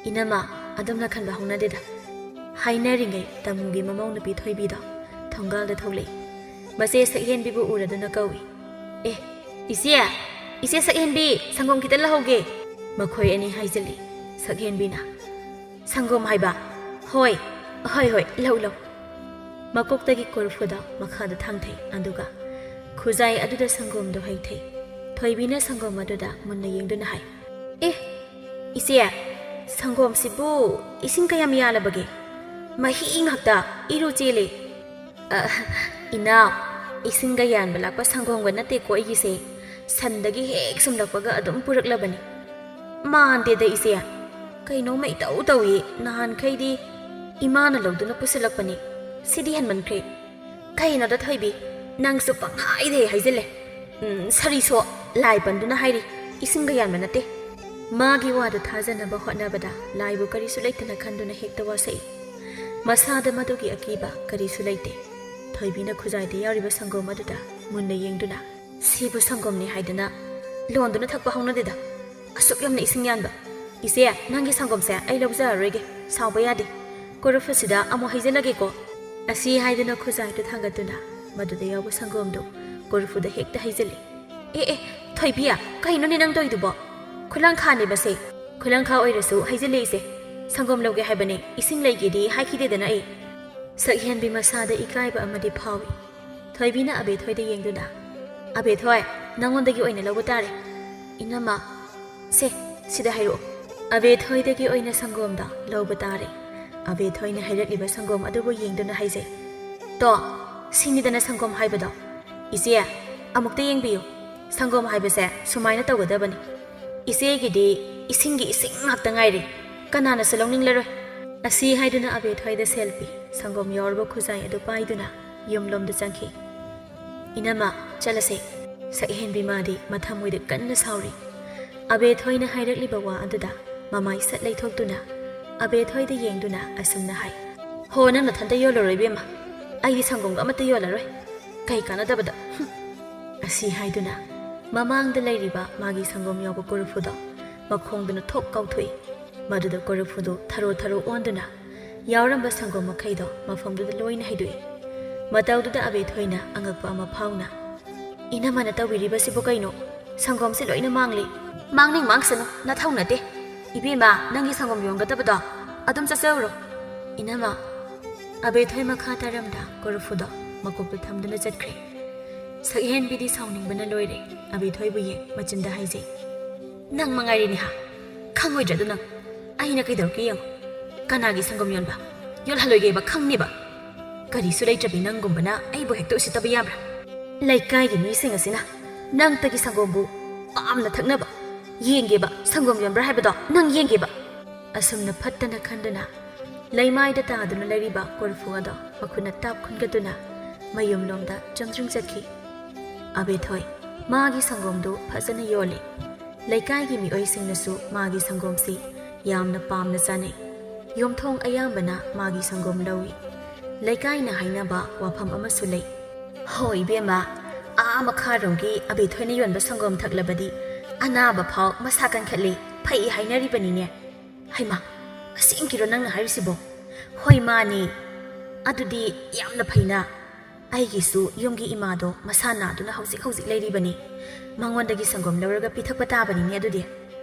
"ꯏꯅꯝꯃ, ꯑꯗꯨꯝꯅ ꯈꯟꯕ ꯍꯧꯅꯗꯦꯗ꯫" ꯍꯥꯏꯅꯔꯤꯉꯩ ꯇꯥꯃꯨꯒꯤ ꯃꯃꯧ ꯅꯨꯄꯤ ꯊꯣꯏꯕꯤꯗꯣ ꯊꯣꯡꯒꯥꯜꯗ ꯊꯣꯛꯂꯛꯏ꯫ ꯃꯆꯦ ꯁꯛꯍꯦꯟꯕꯤꯕꯨ ꯎꯔꯗꯨꯅ ꯀꯧꯏ꯫ "ꯑꯦ, ꯏꯆꯦ, ꯏꯆꯦ ꯁꯛꯍꯦꯟꯕꯤ, ꯁꯪꯒꯣꯝ ꯈꯤꯇ ꯂꯧꯍꯧꯒꯦ꯫" ꯃꯈꯣꯏ ꯑꯅꯤ ꯍꯥꯏꯖꯤꯜꯂꯤ꯫ ꯁꯛꯍꯦꯟꯕꯤꯅ, "ꯁꯪꯒꯣꯝ ꯍꯥꯏꯕ? ꯍꯣꯏ, ꯍꯣꯏ, ꯍꯣꯏ, ꯂꯧ, ꯂꯧ꯫" ꯃꯀꯣꯛꯇꯒꯤ ꯀꯣꯔꯐꯨꯗ ꯃꯈꯥꯗ ꯊꯥꯡꯊꯩ, ꯑꯗꯨꯒ ꯈꯨꯖꯥꯏ ꯑꯗꯨꯗ ꯁꯪꯒꯣꯝꯗꯣ ꯍꯩꯊꯩ꯫ ꯊꯣꯏꯕꯤꯅ ꯁꯪꯒꯣꯝ ꯑꯗꯨꯗ ꯃꯨꯟꯅ ꯌꯦꯡꯗꯨꯅ ꯍꯥꯏ, "ꯑꯦ, ꯏꯆꯦ, ꯁꯪꯒꯣꯝꯁꯤꯕꯨ ꯏꯁꯤꯡ ꯀꯌꯥꯝ ꯌꯥꯜꯂꯕꯒꯦ? ꯃꯍꯤ ꯉꯥꯛꯇ, ꯏꯔꯨ ꯆꯦꯜꯂꯦ꯫" "ꯑ, ꯏꯅꯥꯎ, ꯏꯁꯤꯡꯒ ꯌꯥꯟꯕ ꯂꯥꯛꯄ ꯁꯪꯒꯣꯝꯒ ꯅꯠꯇꯦꯀꯣ ꯑꯩꯒꯤꯁꯦ, ꯁꯟꯗꯒꯤ ꯍꯦꯛ ꯁꯨꯝꯂꯛꯄꯒ ꯑꯗꯨꯝ ꯄꯨꯔꯛꯂꯕꯅꯤ꯫" "ꯃꯥꯟꯗꯦꯗ ꯏꯆꯦ, ꯀꯩꯅꯣꯝꯃ ꯏꯇꯧ ꯇꯧꯏ꯫ ꯅꯍꯥꯟꯈꯩꯗꯤ ꯏꯃꯥꯅ ꯂꯧꯗꯨꯅ ꯄꯨꯁꯤꯜꯂꯛꯄꯅꯤ꯫ ꯁꯤꯗꯤ ꯍꯦꯟꯃꯟꯈ꯭ꯔꯦ꯫" "ꯀꯩꯅꯣꯗ ꯊꯣꯏꯕꯤ, ꯅꯪꯁꯨ ꯄꯪꯍꯥꯏꯗ ꯍꯦꯛ ꯍꯥꯏꯖꯤꯜꯂꯦ꯫ ꯎꯝ, ꯁꯥꯔꯤꯁꯣ, ꯂꯥꯏ ꯄꯟꯗꯨꯅ ꯍꯥꯏꯔꯤ, ꯏꯁꯤꯡꯒ ꯌꯥꯟꯕ ꯅꯠꯇꯦ꯫" ꯃꯥꯒꯤ ꯋꯥꯗꯨ ꯊꯥꯖꯅꯕ ꯍꯣꯠꯅꯕꯗ ꯂꯥꯏꯕꯨ ꯀꯔꯤꯁꯨ ꯂꯩꯇꯅ ꯈꯟꯗꯨꯅ ꯍꯦꯛꯇ ꯋꯥꯁꯛꯏ꯫ ꯃꯁꯥꯗ ꯃꯗꯨꯒꯤ ꯑꯀꯤꯕ ꯀꯔꯤꯁꯨ ꯂꯩꯇꯦ꯫ ꯊꯣꯏꯕꯤꯅ ꯈꯨꯖꯥꯏꯗ ꯌꯥꯎꯔꯤꯕ ꯁꯪꯒꯣꯝ ꯑꯗꯨꯗ ꯃꯨꯟꯅ ꯌꯦꯡꯗꯨꯅ, "ꯁꯤꯕꯨ ꯁꯪꯒꯣꯝꯅꯤ ꯍꯥꯏꯗꯅ ꯂꯣꯟꯗꯨꯅ ꯊꯛꯄ ꯍꯧꯅꯗꯦꯗ꯫ ꯑꯁꯨꯛ ꯌꯥꯝꯅ ꯏꯁꯤꯡ ꯌꯥꯟꯕ꯫ ꯏꯆꯦ, ꯅꯪꯒꯤ ꯁꯪꯒꯣꯝꯁꯦ ꯑꯩ ꯂꯧꯖꯔꯔꯣꯏꯒꯦ꯫ ꯁꯥꯎꯕ ꯌꯥꯗꯦ꯫ ꯀꯣꯔꯐꯨꯁꯤꯗ ꯑꯃꯨꯛ ꯍꯩꯖꯤꯜꯂꯒꯦꯀꯣ꯫" ꯑꯁꯤ ꯍꯥꯏꯗꯨꯅ ꯈꯨꯖꯥꯏꯗꯨ ꯊꯥꯡꯒꯠꯇꯨꯅ ꯃꯗꯨꯗ ꯌꯥꯎꯕ ꯁꯪꯒꯣꯝꯗꯨ ꯀꯣꯔꯐꯨꯗ ꯍꯦꯛꯇ ꯍꯩꯖꯤꯜꯂꯤ꯫ "ꯑꯦ, ꯑꯦ, ꯊꯣꯏꯕꯤ, ꯀꯩꯅꯣꯅꯦ ꯅꯪ ꯇꯧꯔꯤꯗꯨꯕꯣ? ꯈꯨꯂꯪꯈꯥꯅꯦꯕꯁꯦ꯫ ꯈꯨꯂꯪꯈꯥ ꯑꯣꯏꯔꯁꯨ ꯍꯩꯖꯤꯜꯂꯦ ꯏꯆꯦ꯫ ꯁꯪꯒꯣꯝ ꯂꯧꯒꯦ ꯍꯥꯏꯕꯅꯦ, ꯏꯁꯤꯡ ꯂꯩꯒꯦꯗꯤ ꯍꯥꯏꯈꯤꯗꯦꯗꯅ ꯑꯩ꯫" ꯁꯛꯍꯦꯟꯕꯤ ꯃꯁꯥꯗ ꯏꯀꯥꯏꯕ ꯑꯃꯗꯤ ꯐꯥꯎꯏ꯫ ꯊꯣꯏꯕꯤꯅ ꯑꯕꯦꯊꯣꯏꯗ ꯌꯦꯡꯗꯨꯅ, "ꯑꯕꯦꯊꯣꯏ, ꯅꯉꯣꯟꯗꯒꯤ ꯑꯣꯏꯅ ꯂꯧꯕ ꯇꯥꯔꯦ꯫" "ꯏꯅꯝꯃ, ꯁꯦ, ꯁꯤꯗ ꯍꯩꯔꯛꯑꯣ꯫" ꯑꯕꯦꯊꯣꯏꯗꯒꯤ ꯑꯣꯏꯅ ꯁꯪꯒꯣꯝꯗ ꯂꯧꯕ ꯇꯥꯔꯦ꯫ ꯑꯕꯦꯊꯣꯏꯅ ꯍꯩꯔꯛꯂꯤꯕ ꯁꯪꯒꯣꯝ ꯑꯗꯨꯕꯨ ꯌꯦꯡꯗꯨꯅ ꯍꯥꯏꯖꯩ, "ꯇꯣ, ꯁꯤꯅꯤꯗꯅ ꯁꯪꯒꯣꯝ ꯍꯥꯏꯕꯗꯣ꯫ ꯏꯆꯦ, ꯑꯃꯨꯛꯇ ꯌꯦꯡꯕꯤꯌꯨ꯫ ꯁꯪꯒꯣꯝ ꯍꯥꯏꯕꯁꯦ ꯁꯨꯃꯥꯏꯅ ꯇꯧꯒꯗꯕꯅꯤ꯫ ꯏꯆꯦꯒꯤꯗꯤ ꯏꯁꯤꯡꯒꯤ ꯏꯁꯤꯡ ꯉꯥꯛꯇ ꯉꯥꯏꯔꯦ꯫ ꯀꯅꯥꯅꯁꯨ ꯂꯧꯅꯤꯡꯂꯔꯣꯏ꯫" ꯑꯁꯤ ꯍꯥꯏꯗꯨꯅ ꯑꯕꯦꯊꯣꯏꯗ ꯁꯦꯜ ꯄꯤ꯫ ꯁꯪꯒꯣꯝ ꯌꯥꯎꯔꯕ ꯈꯨꯖꯥꯏ ꯑꯗꯨ ꯄꯥꯏꯗꯨꯅ ꯌꯨꯝꯂꯣꯝꯗ ꯆꯪꯈꯤ꯫ "ꯏꯅꯝꯃ, ꯆꯠꯂꯁꯦ꯫" ꯁꯛꯍꯦꯟꯕꯤ ꯃꯥꯗꯤ ꯃꯊꯃꯣꯏꯗ ꯀꯟꯅ ꯁꯥꯎꯔꯤ꯫ ꯑꯕꯦꯊꯣꯏꯅ ꯍꯥꯏꯔꯛꯂꯤꯕ ꯋꯥ ꯑꯗꯨꯗ ꯃꯃꯥꯏ ꯁꯠ ꯂꯩꯊꯣꯛꯇꯨꯅ ꯑꯕꯦꯊꯣꯏꯗ ꯌꯦꯡꯗꯨꯅ ꯑꯁꯨꯝꯅ ꯍꯥꯏ, "ꯍꯣ, ꯅꯪ ꯅꯊꯟꯇ ꯌꯣꯜꯂꯨꯔꯣ ꯏꯕꯦꯝꯃ, ꯑꯩꯗꯤ ꯁꯪꯒꯣꯝꯒ ꯑꯃꯠꯇ ꯌꯣꯜꯂꯔꯣꯏ, ꯀꯩ ꯀꯥꯟꯅꯗꯕꯗ, ꯍꯨꯝ!" ꯑꯁꯤ ꯍꯥꯏꯗꯨꯅ ꯃꯃꯥꯡꯗ ꯂꯩꯔꯤꯕ ꯃꯥꯒꯤ ꯁꯪꯒꯣꯝ ꯌꯥꯎꯕ ꯀꯣꯔꯐꯨꯗꯣ ꯃꯈꯣꯡꯗꯨꯅ ꯊꯣꯛ ꯀꯥꯎꯊꯣꯛꯏ꯫ ꯃꯗꯨꯗ ꯀꯣꯔꯐꯨꯗꯨ ꯊꯔꯣ ꯊꯔꯣ ꯑꯣꯟꯗꯨꯅ ꯌꯥꯎꯔꯝꯕ ꯁꯪꯒꯣꯝ ꯃꯈꯩꯗꯣ ꯃꯐꯝꯗꯨꯗ ꯂꯣꯏꯅ ꯍꯩꯗꯣꯛꯏ꯫ ꯃꯇꯧꯗꯨꯗ ꯑꯕꯦꯊꯣꯏꯅ ꯑꯉꯛꯄ ꯑꯃ ꯐꯥꯎꯅ, "ꯏꯅꯝꯃꯅ ꯇꯧꯕꯤꯔꯤꯕꯁꯤꯕꯨ ꯀꯩꯅꯣ? ꯁꯪꯒꯣꯝꯁꯦ ꯂꯣꯏꯅ ꯃꯥꯡꯂꯤ꯫" "ꯃꯥꯡꯅꯤꯡ ꯃꯥꯡꯁꯅꯨ, ꯅꯊꯧ ꯅꯠꯇꯦ꯫ ꯏꯕꯦꯝꯃ, ꯅꯪꯒꯤ ꯁꯪꯒꯣꯝ ꯌꯣꯟꯒꯗꯕꯗꯣ ꯑꯗꯨꯝ ꯆꯠꯆꯔꯨꯔꯣ꯫" "ꯏꯅꯝꯃ꯫" ꯑꯕꯦꯊꯣꯏ ꯃꯈꯥ ꯇꯥꯔꯝꯗ ꯀꯣꯔꯐꯨꯗꯣ ꯃꯀꯣꯛꯇ ꯊꯝꯗꯨꯅ ꯆꯠꯈ꯭ꯔꯦ꯫ ꯁꯛꯍꯦꯟꯕꯤꯗꯤ ꯁꯥꯎꯅꯤꯡꯕꯅ ꯂꯣꯏꯔꯦ꯫ ꯑꯕꯦꯊꯣꯏꯕꯨ ꯌꯦꯡ ꯃꯆꯤꯟꯗ ꯍꯥꯏꯖꯩ, "ꯅꯪ ꯃꯉꯥꯏꯔꯦꯅꯦ ꯍꯥ? ꯈꯪꯉꯣꯏꯗ꯭ꯔꯥ ꯑꯗꯨ ꯅꯪ? ꯑꯩꯅ ꯀꯩꯗꯧꯔꯛꯀꯦ ꯌꯦꯡꯉꯣ꯫ ꯀꯅꯥꯒꯤ ꯁꯪꯒꯣꯝ ꯌꯣꯟꯕ? ꯌꯣꯜꯍꯜꯂꯣꯏꯒꯦꯕ ꯈꯪꯅꯦꯕ꯫ ꯀꯔꯤꯁꯨ ꯂꯩꯇ꯭ꯔꯕꯤ ꯅꯪꯒꯨꯝꯕꯅ ꯑꯩꯕꯨ ꯍꯦꯛꯇ ꯎꯁꯤꯠꯇꯕ ꯌꯥꯕ꯭ꯔꯥ? ꯂꯩꯀꯥꯏꯒꯤ ꯃꯤꯁꯤꯡ ꯑꯁꯤꯅ ꯅꯪꯇꯒꯤ ꯁꯪꯒꯣꯝꯕꯨ ꯄꯥꯝꯅ ꯊꯛꯅꯕ꯫ ꯌꯦꯡꯒꯦꯕ, ꯁꯪꯒꯣꯝ ꯌꯣꯟꯕ꯭ꯔꯥ ꯍꯥꯏꯕꯗꯣ ꯅꯪ ꯌꯦꯡꯒꯦꯕ꯫" ꯑꯁꯨꯝꯅ ꯐꯠꯇꯅ ꯈꯟꯗꯨꯅ ꯂꯩꯃꯥꯏꯗ ꯇꯥꯗꯨꯅ ꯂꯩꯔꯤꯕ ꯀꯣꯔꯐꯨ ꯑꯗꯣ ꯃꯈꯨꯠꯅ ꯇꯥꯞ ꯈꯨꯟꯒꯠꯇꯨꯅ ꯃꯌꯨꯝꯂꯣꯝꯗ ꯆꯪꯗ꯭ꯔꯤꯡ ꯆꯠꯈꯤ꯫ ꯑꯕꯦꯊꯣꯏ ꯃꯥꯒꯤ ꯁꯪꯒꯣꯝꯗꯨ ꯐꯖꯅ ꯌꯣꯜꯂꯤ꯫ ꯂꯩꯀꯥꯏꯒꯤ ꯃꯤꯑꯣꯏꯁꯤꯡꯅꯁꯨ ꯃꯥꯒꯤ ꯁꯪꯒꯣꯝꯁꯤ ꯌꯥꯝꯅ ꯄꯥꯝꯅ ꯆꯥꯅꯩ꯫ ꯌꯨꯝꯊꯣꯡ ꯑꯌꯥꯝꯕꯅ ꯃꯥꯒꯤ ꯁꯪꯒꯣꯝ ꯂꯧꯏ꯫ ꯂꯩꯀꯥꯏꯅ ꯍꯥꯏꯅꯕ ꯋꯥꯐꯝ ꯑꯃꯁꯨ ꯂꯩ, "ꯍꯣ ꯏꯕꯦꯝꯃ, ꯑꯥ ꯃꯈꯥꯔꯣꯝꯒꯤ ꯑꯕꯦꯊꯣꯏꯅ ꯌꯣꯟꯕ ꯁꯪꯒꯣꯝ ꯊꯛꯂꯕꯗꯤ ꯑꯅꯥꯕ ꯐꯥꯎ ꯃꯁꯥ ꯀꯟꯈꯠꯂꯤ, ꯐꯩ ꯍꯥꯏꯅꯔꯤꯕꯅꯤꯅꯦ꯫" "ꯍꯩꯃꯥ, ꯑꯁꯦꯡꯀꯤꯔꯣ ꯅꯪꯅ ꯍꯥꯏꯔꯤꯁꯤꯕꯣ?" "ꯍꯣꯏ, ꯃꯥꯅꯤ꯫ ꯑꯗꯨꯗꯤ ꯌꯥꯝꯅ ꯐꯩꯅ꯫ ꯑꯩꯒꯤꯁꯨ ꯌꯨꯝꯒꯤ ꯏꯃꯥꯗꯣ ꯃꯁꯥ ꯅꯥꯗꯨꯅ ꯍꯧꯖꯤꯛ ꯍꯧꯖꯤꯛ ꯂꯩꯔꯤꯕꯅꯤ꯫ ꯃꯉꯣꯟꯗꯒꯤ ꯁꯪꯒꯣꯝ ꯂꯧꯔꯒ ꯄꯤꯊꯛꯄ ꯇꯥꯕꯅꯤꯅꯦ ꯑꯗꯨꯗꯤ꯫"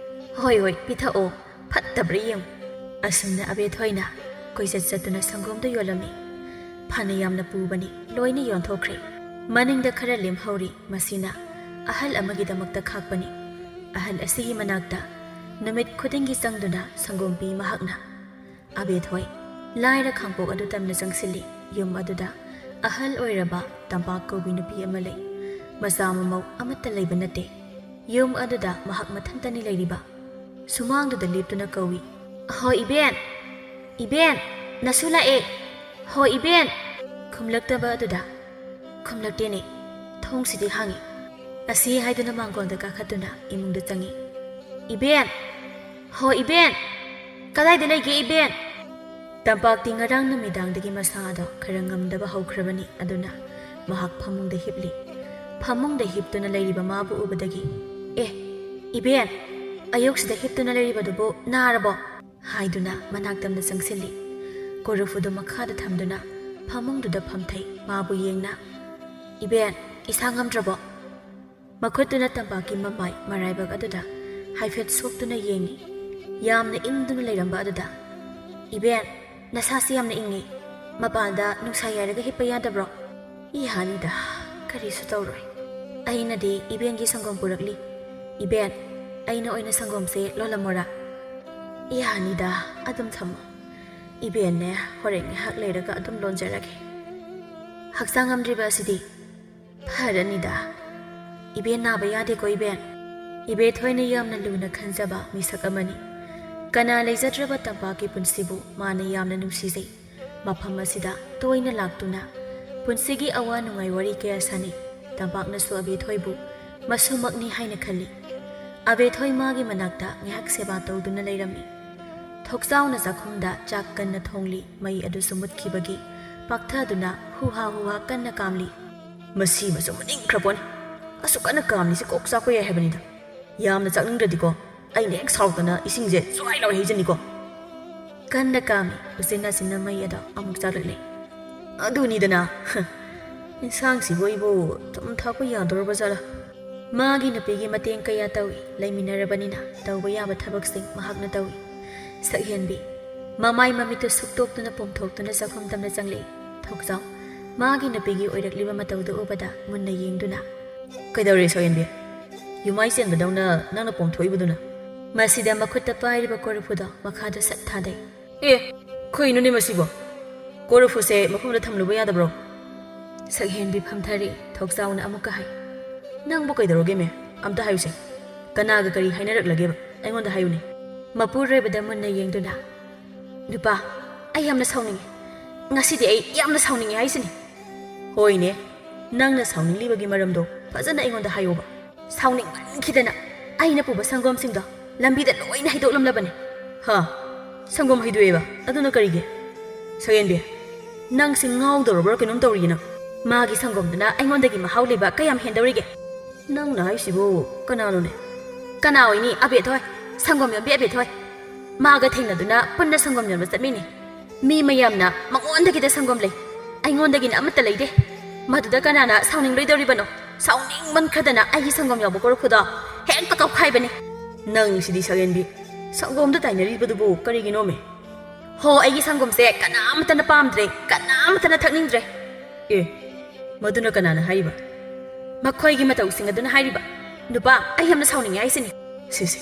"ꯍꯣꯏ, ꯍꯣꯏ, ꯄꯤꯊꯛꯑꯣ꯫ ꯐꯠꯇꯕ꯭ꯔꯥ ꯌꯦꯡꯉꯨ꯫" ꯑꯁꯨꯝꯅ ꯑꯕꯦꯊꯣꯏꯅ ꯀꯣꯏꯆꯠ ꯆꯠꯇꯨꯅ ꯁꯪꯒꯣꯝꯗꯨ ꯌꯣꯜꯂꯝꯃꯤ꯫ ꯐꯅ ꯌꯥꯝꯅ ꯄꯨꯕꯅꯤ, ꯂꯣꯏꯅ ꯌꯣꯟꯊꯣꯛꯈ꯭ꯔꯦ꯫ ꯃꯅꯤꯡꯗ ꯈꯔ ꯂꯦꯝꯍꯧꯔꯤ꯫ ꯃꯁꯤꯅ ꯑꯍꯜ ꯑꯃꯒꯤꯗꯃꯛꯇ ꯈꯥꯛꯄꯅꯤ꯫ ꯑꯍꯜ ꯑꯁꯤꯒꯤ ꯃꯅꯥꯛꯇ ꯅꯨꯃꯤꯠ ꯈꯨꯗꯤꯡꯒꯤ ꯆꯪꯗꯨꯅ ꯁꯪꯒꯣꯝ ꯄꯤ ꯃꯍꯥꯛꯅ꯫ ꯑꯕꯦꯊꯣꯏ ꯂꯥꯏꯔ ꯈꯥꯡꯄꯣꯛ ꯑꯗꯨ ꯇꯝꯅ ꯆꯪꯁꯤꯜꯂꯤ꯫ ꯌꯨꯝ ꯑꯗꯨꯗ ꯑꯍꯜ ꯑꯣꯏꯔꯕ ꯇꯝꯄꯥꯛ ꯀꯧꯕꯤ ꯅꯨꯄꯤ ꯑꯃ ꯂꯩ꯫ ꯃꯆꯥ ꯃꯃꯧ ꯑꯃꯠꯇ ꯂꯩꯕ ꯅꯠꯇꯦ꯫ ꯌꯨꯝ ꯑꯗꯨꯗ ꯃꯍꯥꯛ ꯃꯊꯟꯇꯅꯤ ꯂꯩꯔꯤꯕ꯫ ꯁꯨꯃꯥꯡꯗꯨꯗ ꯂꯦꯞꯇꯨꯅ ꯀꯧꯏ, "ꯍꯣ ꯏꯕꯦꯟ! ꯏꯕꯦꯟ! ꯅꯁꯨ ꯂꯥꯛꯑꯦ! ꯍꯣ ꯏꯕꯦꯟ!" ꯈꯨꯝꯂꯛꯇꯕ ꯑꯗꯨꯗ, "ꯈꯨꯝꯂꯛꯇꯦꯅꯦ, ꯊꯣꯡꯁꯤꯗꯤ ꯍꯥꯡꯉꯤ꯫ ꯑꯁꯤ ꯍꯥꯏꯗꯨꯅ ꯃꯥꯡꯒꯣꯜꯗ ꯀꯥꯈꯠꯇꯨꯅ ꯏꯃꯨꯡꯗ ꯆꯪꯉꯤ꯫ "ꯏꯕꯦꯟ! ꯍꯣ ꯏꯕꯦꯟ! ꯀꯗꯥꯏꯗ ꯂꯩꯒꯦ ꯏꯕꯦꯟ?" ꯇꯝꯄꯥꯛꯇꯤ ꯉꯔꯥꯡ ꯅꯨꯃꯤꯗꯥꯡꯗꯒꯤ ꯃꯁꯥ ꯑꯗꯣ ꯈꯔ ꯉꯝꯗꯕ ꯍꯧꯈ꯭ꯔꯕꯅꯤ꯫ ꯑꯗꯨꯅ ꯃꯍꯥꯛ ꯐꯃꯨꯡꯗ ꯍꯤꯞꯂꯤ꯫ ꯐꯃꯨꯡꯗ ꯍꯤꯞꯇꯨꯅ ꯂꯩꯔꯤꯕ ꯃꯥꯕꯨ ꯎꯕꯗꯒꯤ, "ꯑꯦ, ꯏꯕꯦꯟ! ꯑꯌꯨꯛꯁꯤꯗ ꯍꯤꯞꯇꯨꯅ ꯂꯩꯔꯤꯕꯗꯨꯕꯨ ꯅꯥꯔꯕꯣ?" ꯍꯥꯏꯗꯨꯅ ꯃꯅꯥꯛꯇꯝꯗ ꯆꯪꯁꯤꯜꯂꯤ꯫ ꯀꯣꯔꯐꯨꯗꯨ ꯃꯈꯥꯗ ꯊꯝꯗꯨꯅ ꯐꯃꯨꯡꯗꯨꯗ ꯐꯝꯊꯩ꯫ ꯃꯥꯕꯨ ꯌꯦꯡꯅ, "ꯏꯕꯦꯟ, ꯏꯁꯥ ꯉꯝꯗ꯭ꯔꯕꯣ?" ꯃꯈꯨꯠꯇꯨꯅ ꯇꯝꯄꯥꯛꯀꯤ ꯃꯃꯥꯏ ꯃꯔꯥꯏꯕꯛ ꯑꯗꯨꯗ ꯍꯥꯏꯐꯦꯠ ꯁꯣꯛꯇꯨꯅ ꯌꯦꯡꯉꯤ꯫ ꯌꯥꯝꯅ ꯏꯪꯗꯨꯅ ꯂꯩꯔꯝꯕ ꯑꯗꯨꯗ, "ꯏꯕꯦꯟ, ꯅꯁꯥꯁꯤ ꯌꯥꯝꯅ ꯏꯪꯉꯤ꯫ ꯃꯄꯥꯟꯗ ꯅꯨꯡꯁꯥ ꯌꯥꯏꯔꯒ ꯍꯤꯞꯄ ꯌꯥꯗꯕ꯭ꯔꯣ?" "ꯏꯍꯥꯅꯤꯗ, ꯀꯔꯤꯁꯨ ꯇꯧꯔꯣꯏ꯫ ꯑꯩꯅꯗꯤ ꯏꯕꯦꯟꯒꯤ ꯁꯪꯒꯣꯝ ꯄꯨꯔꯛꯂꯤ꯫ ꯏꯕꯦꯟ, ꯑꯩꯅ ꯑꯣꯏꯅ ꯁꯪꯒꯣꯝꯁꯦ ꯂꯣꯜꯂꯝꯃꯣꯔꯥ?" "ꯏꯍꯥꯅꯤꯗ, ꯑꯗꯨꯝ ꯊꯝꯃꯣ꯫ ꯏꯕꯦꯟꯅꯦ, ꯍꯣꯔꯦꯟ ꯉꯥꯏꯍꯥꯛ ꯂꯩꯔꯒ ꯑꯗꯨꯝ ꯂꯣꯟꯖꯔꯒꯦ꯫ ꯍꯛꯆꯥꯡ ꯉꯝꯗ꯭ꯔꯤꯕ ꯑꯁꯤꯗꯤ ꯐꯔꯅꯤꯗ꯫ ꯏꯕꯦꯟ ꯅꯥꯕ ꯌꯥꯗꯦꯀꯣ ꯏꯕꯦꯟ?" ꯏꯕꯦꯊꯣꯏꯅ ꯌꯥꯝꯅ ꯂꯨꯅ ꯈꯟꯖꯕ ꯃꯤꯁꯛ ꯑꯃꯅꯤ꯫ ꯀꯅꯥ ꯂꯩꯖꯗ꯭ꯔꯕ ꯇꯝꯄꯥꯛꯀꯤ ꯄꯨꯟꯁꯤꯕꯨ ꯃꯥꯅ ꯌꯥꯝꯅ ꯅꯨꯡꯁꯤꯖꯩ꯫ ꯃꯐꯝ ꯑꯁꯤꯗ ꯇꯣꯏꯅ ꯂꯥꯛꯇꯨꯅ ꯄꯨꯟꯁꯤꯒꯤ ꯑꯋꯥ ꯅꯨꯡꯉꯥꯏ ꯋꯥꯔꯤ ꯀꯌꯥ ꯁꯥꯟꯅꯩ꯫ ꯇꯝꯄꯥꯛꯅꯁꯨ ꯑꯕꯦꯊꯣꯏꯕꯨ ꯃꯁꯨꯃꯛꯅꯤ ꯍꯥꯏꯅ ꯈꯜꯂꯤ꯫ ꯑꯕꯦꯊꯣꯏ ꯃꯥꯒꯤ ꯃꯅꯥꯛꯇ ꯉꯥꯏꯍꯥꯛ ꯁꯦꯕꯥ ꯇꯧꯗꯨꯅ ꯂꯩꯔꯝꯃꯤ꯫ ꯊꯣꯛꯆꯥꯎꯅ ꯆꯥꯛꯈꯨꯝꯗ ꯆꯥꯛ ꯀꯟꯅ ꯊꯣꯡꯂꯤ꯫ ꯃꯩ ꯑꯗꯨꯁꯨ ꯃꯨꯠꯈꯤꯕꯒꯤ ꯄꯥꯛꯊꯗꯨꯅ ꯍꯨꯍꯥ ꯍꯨꯍꯥ ꯀꯟꯅ ꯀꯥꯝꯂꯤ꯫ "ꯃꯁꯤ ꯃꯆꯨ ꯃꯅꯤꯡꯈ꯭ꯔ ꯄꯣꯠꯅꯤ꯫ ꯑꯁꯨꯛ ꯀꯟꯅ ꯀꯥꯝꯂꯤꯁꯤ ꯀꯣꯛ ꯆꯥꯛꯄ ꯌꯥꯏ ꯍꯥꯏꯕꯅꯤꯗ꯫ ꯌꯥꯝꯅ ꯆꯥꯛꯅꯤꯡꯗ꯭ꯔꯗꯤꯀꯣ, ꯑꯩꯅ ꯍꯦꯛ ꯁꯥꯎꯔꯛꯇꯅ ꯏꯁꯤꯡꯁꯦ ꯖ꯭ꯋꯥꯏ ꯂꯥꯎꯔ ꯍꯩꯖꯅꯤꯀꯣ꯫" ꯀꯟꯅ ꯀꯥꯝꯃꯤ꯫ ꯎꯆꯤꯟ ꯅꯥꯆꯤꯟꯅ ꯃꯩ ꯑꯗꯣ ꯑꯃꯨꯛ ꯆꯥꯛꯂꯛꯂꯦ꯫ "ꯑꯗꯨꯅꯤꯗꯅ꯫ ꯏꯟꯁꯥꯡꯁꯤꯕꯨ ꯑꯩꯕꯨ ꯊꯨꯝ ꯊꯥꯛꯄ ꯌꯥꯗꯣꯔꯕ ꯖꯥꯠꯂꯥ?" ꯃꯥꯒꯤ ꯅꯨꯄꯤꯒꯤ ꯃꯇꯦꯡ ꯀꯌꯥ ꯇꯧꯏ꯫ ꯂꯩꯃꯤꯟꯅꯔꯕꯅꯤꯅ ꯇꯧꯕ ꯌꯥꯕ ꯊꯕꯛꯁꯤꯡ ꯃꯍꯥꯛꯅ ꯇꯧꯏ꯫ ꯁꯛꯍꯦꯟꯕꯤ ꯃꯃꯥꯏ ꯃꯃꯤꯠꯇ ꯁꯨꯛꯇꯣꯛꯇꯨꯅ ꯄꯣꯝꯊꯣꯛꯇꯨꯅ ꯆꯥꯛꯈꯨꯝ ꯇꯝꯅ ꯆꯪꯂꯛꯏ꯫ ꯊꯣꯛꯆꯥꯎ ꯃꯥꯒꯤ ꯅꯨꯄꯤꯒꯤ ꯑꯣꯏꯔꯛꯂꯤꯕ ꯃꯇꯧꯗꯨ ꯎꯕꯗ ꯃꯨꯟꯅ ꯌꯦꯡꯗꯨꯅ, "ꯀꯩꯗꯧꯔꯦ ꯁꯛꯍꯦꯟꯕꯤ? ꯌꯨꯃꯥꯏ ꯆꯦꯟꯕꯗꯧꯅ ꯅꯪꯅ ꯄꯣꯝꯊꯣꯛꯏꯕꯗꯨꯅ?" ꯃꯁꯤꯗ ꯃꯈꯨꯠꯇ ꯄꯥꯏꯔꯤꯕ ꯀꯣꯔꯐꯨꯗꯣ ꯃꯈꯥꯗ ꯁꯠ ꯊꯥꯗꯩ꯫ "ꯑꯦ, ꯀꯩꯅꯣꯅꯦ ꯃꯁꯤꯕꯣ? ꯀꯣꯔꯐꯨꯁꯦ ꯃꯐꯝꯗ ꯊꯝꯂꯨꯕ ꯌꯥꯗꯕ꯭ꯔꯣ?" ꯁꯛꯍꯦꯟꯕꯤ ꯐꯝꯊꯔꯦ꯫ ꯊꯣꯛꯆꯥꯎꯅ ꯑꯃꯨꯛꯀ ꯍꯥꯏ, "ꯅꯪꯕꯨ ꯀꯩꯗꯧꯔꯒꯦꯃꯦ? ꯑꯝꯇ ꯍꯥꯏꯌꯨꯁꯦ꯫ ꯀꯅꯥꯒ ꯀꯔꯤ ꯍꯥꯏꯅꯔꯛꯂꯒꯦꯕ? ꯑꯩꯉꯣꯟꯗ ꯍꯥꯏꯌꯨꯅꯦ꯫" ꯃꯄꯨꯔꯣꯏꯕꯗ ꯃꯨꯟꯅ ꯌꯦꯡꯗꯨꯅ, "ꯅꯨꯄꯥ, ꯑꯩ ꯌꯥꯝꯅ ꯁꯥꯎꯅꯤꯡꯉꯤ꯫ ꯉꯁꯤꯗꯤ ꯑꯩ ꯌꯥꯝꯅ ꯁꯥꯎꯅꯤꯡꯉꯤ ꯍꯥꯏꯁꯤꯅꯤ꯫" "ꯍꯣꯏꯅꯦ, ꯅꯪꯅ ꯁꯥꯎꯅꯤꯡꯂꯤꯕꯒꯤ ꯃꯔꯝꯗꯣ ꯐꯖꯅ ꯑꯩꯉꯣꯟꯗ ꯍꯥꯏꯌꯣꯕ꯫ ꯁꯥꯎꯅꯤꯡꯃꯟꯈꯤꯗꯅ ꯑꯩꯅ ꯄꯨꯕ ꯁꯪꯒꯣꯝꯁꯤꯡꯗꯣ ꯂꯝꯕꯤꯗ ꯂꯣꯏꯅ ꯍꯩꯗꯣꯛꯂꯝꯂꯕꯅꯤ꯫ ꯍꯥ? ꯁꯪꯒꯣꯝ ꯍꯩꯗꯣꯛꯑꯦꯕ? ꯑꯗꯨꯅ ꯀꯔꯤꯒꯤ? ꯁꯒꯦꯟꯕꯤ, ꯅꯪꯁꯦ ꯉꯥꯎꯗꯧꯔꯕ꯭ꯔꯥ ꯀꯩꯅꯣꯝ ꯇꯧꯔꯤꯌꯦ ꯅꯪ꯫ ꯃꯥꯒꯤ ꯁꯪꯒꯣꯝꯗꯨꯅ ꯑꯩꯉꯣꯟꯗꯒꯤ ꯃꯍꯥꯎ ꯂꯩꯕ ꯀꯌꯥꯝ ꯍꯦꯟꯗꯧꯔꯤꯒꯦ? ꯅꯪꯅ ꯍꯥꯏꯁꯤꯕꯨ ꯀꯅꯥꯅꯣꯅꯦ? ꯀꯅꯥ ꯑꯣꯏꯅꯤ? ꯑꯕꯦꯊꯣꯏ, ꯁꯪꯒꯣꯝ ꯌꯣꯟꯕꯤ ꯑꯕꯦꯊꯣꯏ꯫ ꯃꯥꯒ ꯊꯦꯡꯅꯗꯨꯅ ꯄꯨꯟꯅ ꯁꯪꯒꯣꯝ ꯌꯣꯟꯕ ꯆꯠꯃꯤꯟꯅꯩ꯫ ꯃꯤ ꯃꯌꯥꯝꯅ ꯃꯉꯣꯟꯗꯒꯤꯗ ꯁꯪꯒꯣꯝ ꯂꯩ, ꯑꯩꯉꯣꯟꯗꯒꯤꯅ ꯑꯃꯠꯇ ꯂꯩꯗꯦ꯫ ꯃꯗꯨꯗ ꯀꯅꯥꯅ ꯁꯥꯎꯅꯤꯡꯂꯣꯏꯗꯧꯔꯤꯕꯅꯣ? ꯁꯥꯎꯅꯤꯡꯃꯟꯈ꯭ꯔꯗꯅ ꯑꯩꯒꯤ ꯁꯪꯒꯣꯝ ꯌꯥꯎꯕ ꯀꯣꯔꯐꯨꯗꯣ ꯍꯦꯛꯇ ꯀꯞꯈꯥꯏꯕꯅꯤ꯫ ꯅꯪꯁꯤꯗꯤ ꯁꯒꯦꯟꯕꯤ, ꯁꯪꯒꯣꯝꯗ ꯇꯥꯏꯅꯔꯤꯕꯗꯨꯕꯨ ꯀꯔꯤꯒꯤꯅꯣꯃꯦ? ꯍꯣ, ꯑꯩꯒꯤ ꯁꯪꯒꯣꯝꯁꯦ ꯀꯅꯥꯃꯠꯇꯅ ꯄꯥꯝꯗ꯭ꯔꯦ, ꯀꯅꯥꯃꯠꯇꯅ ꯊꯛꯅꯤꯡꯗ꯭ꯔꯦ꯫ ꯑꯦ, ꯃꯗꯨꯅ ꯀꯅꯥꯅ ꯍꯥꯏꯔꯤꯕ? ꯃꯈꯣꯏꯒꯤ ꯃꯇꯧꯁꯤꯡ ꯑꯗꯨꯅ ꯍꯥꯏꯔꯤꯕ꯫ ꯅꯨꯄꯥ, ꯑꯩ ꯌꯥꯝꯅ ꯁꯥꯎꯅꯤꯡꯉꯦ ꯍꯥꯏꯁꯤꯅꯤ꯫ ꯁꯤꯁꯦ,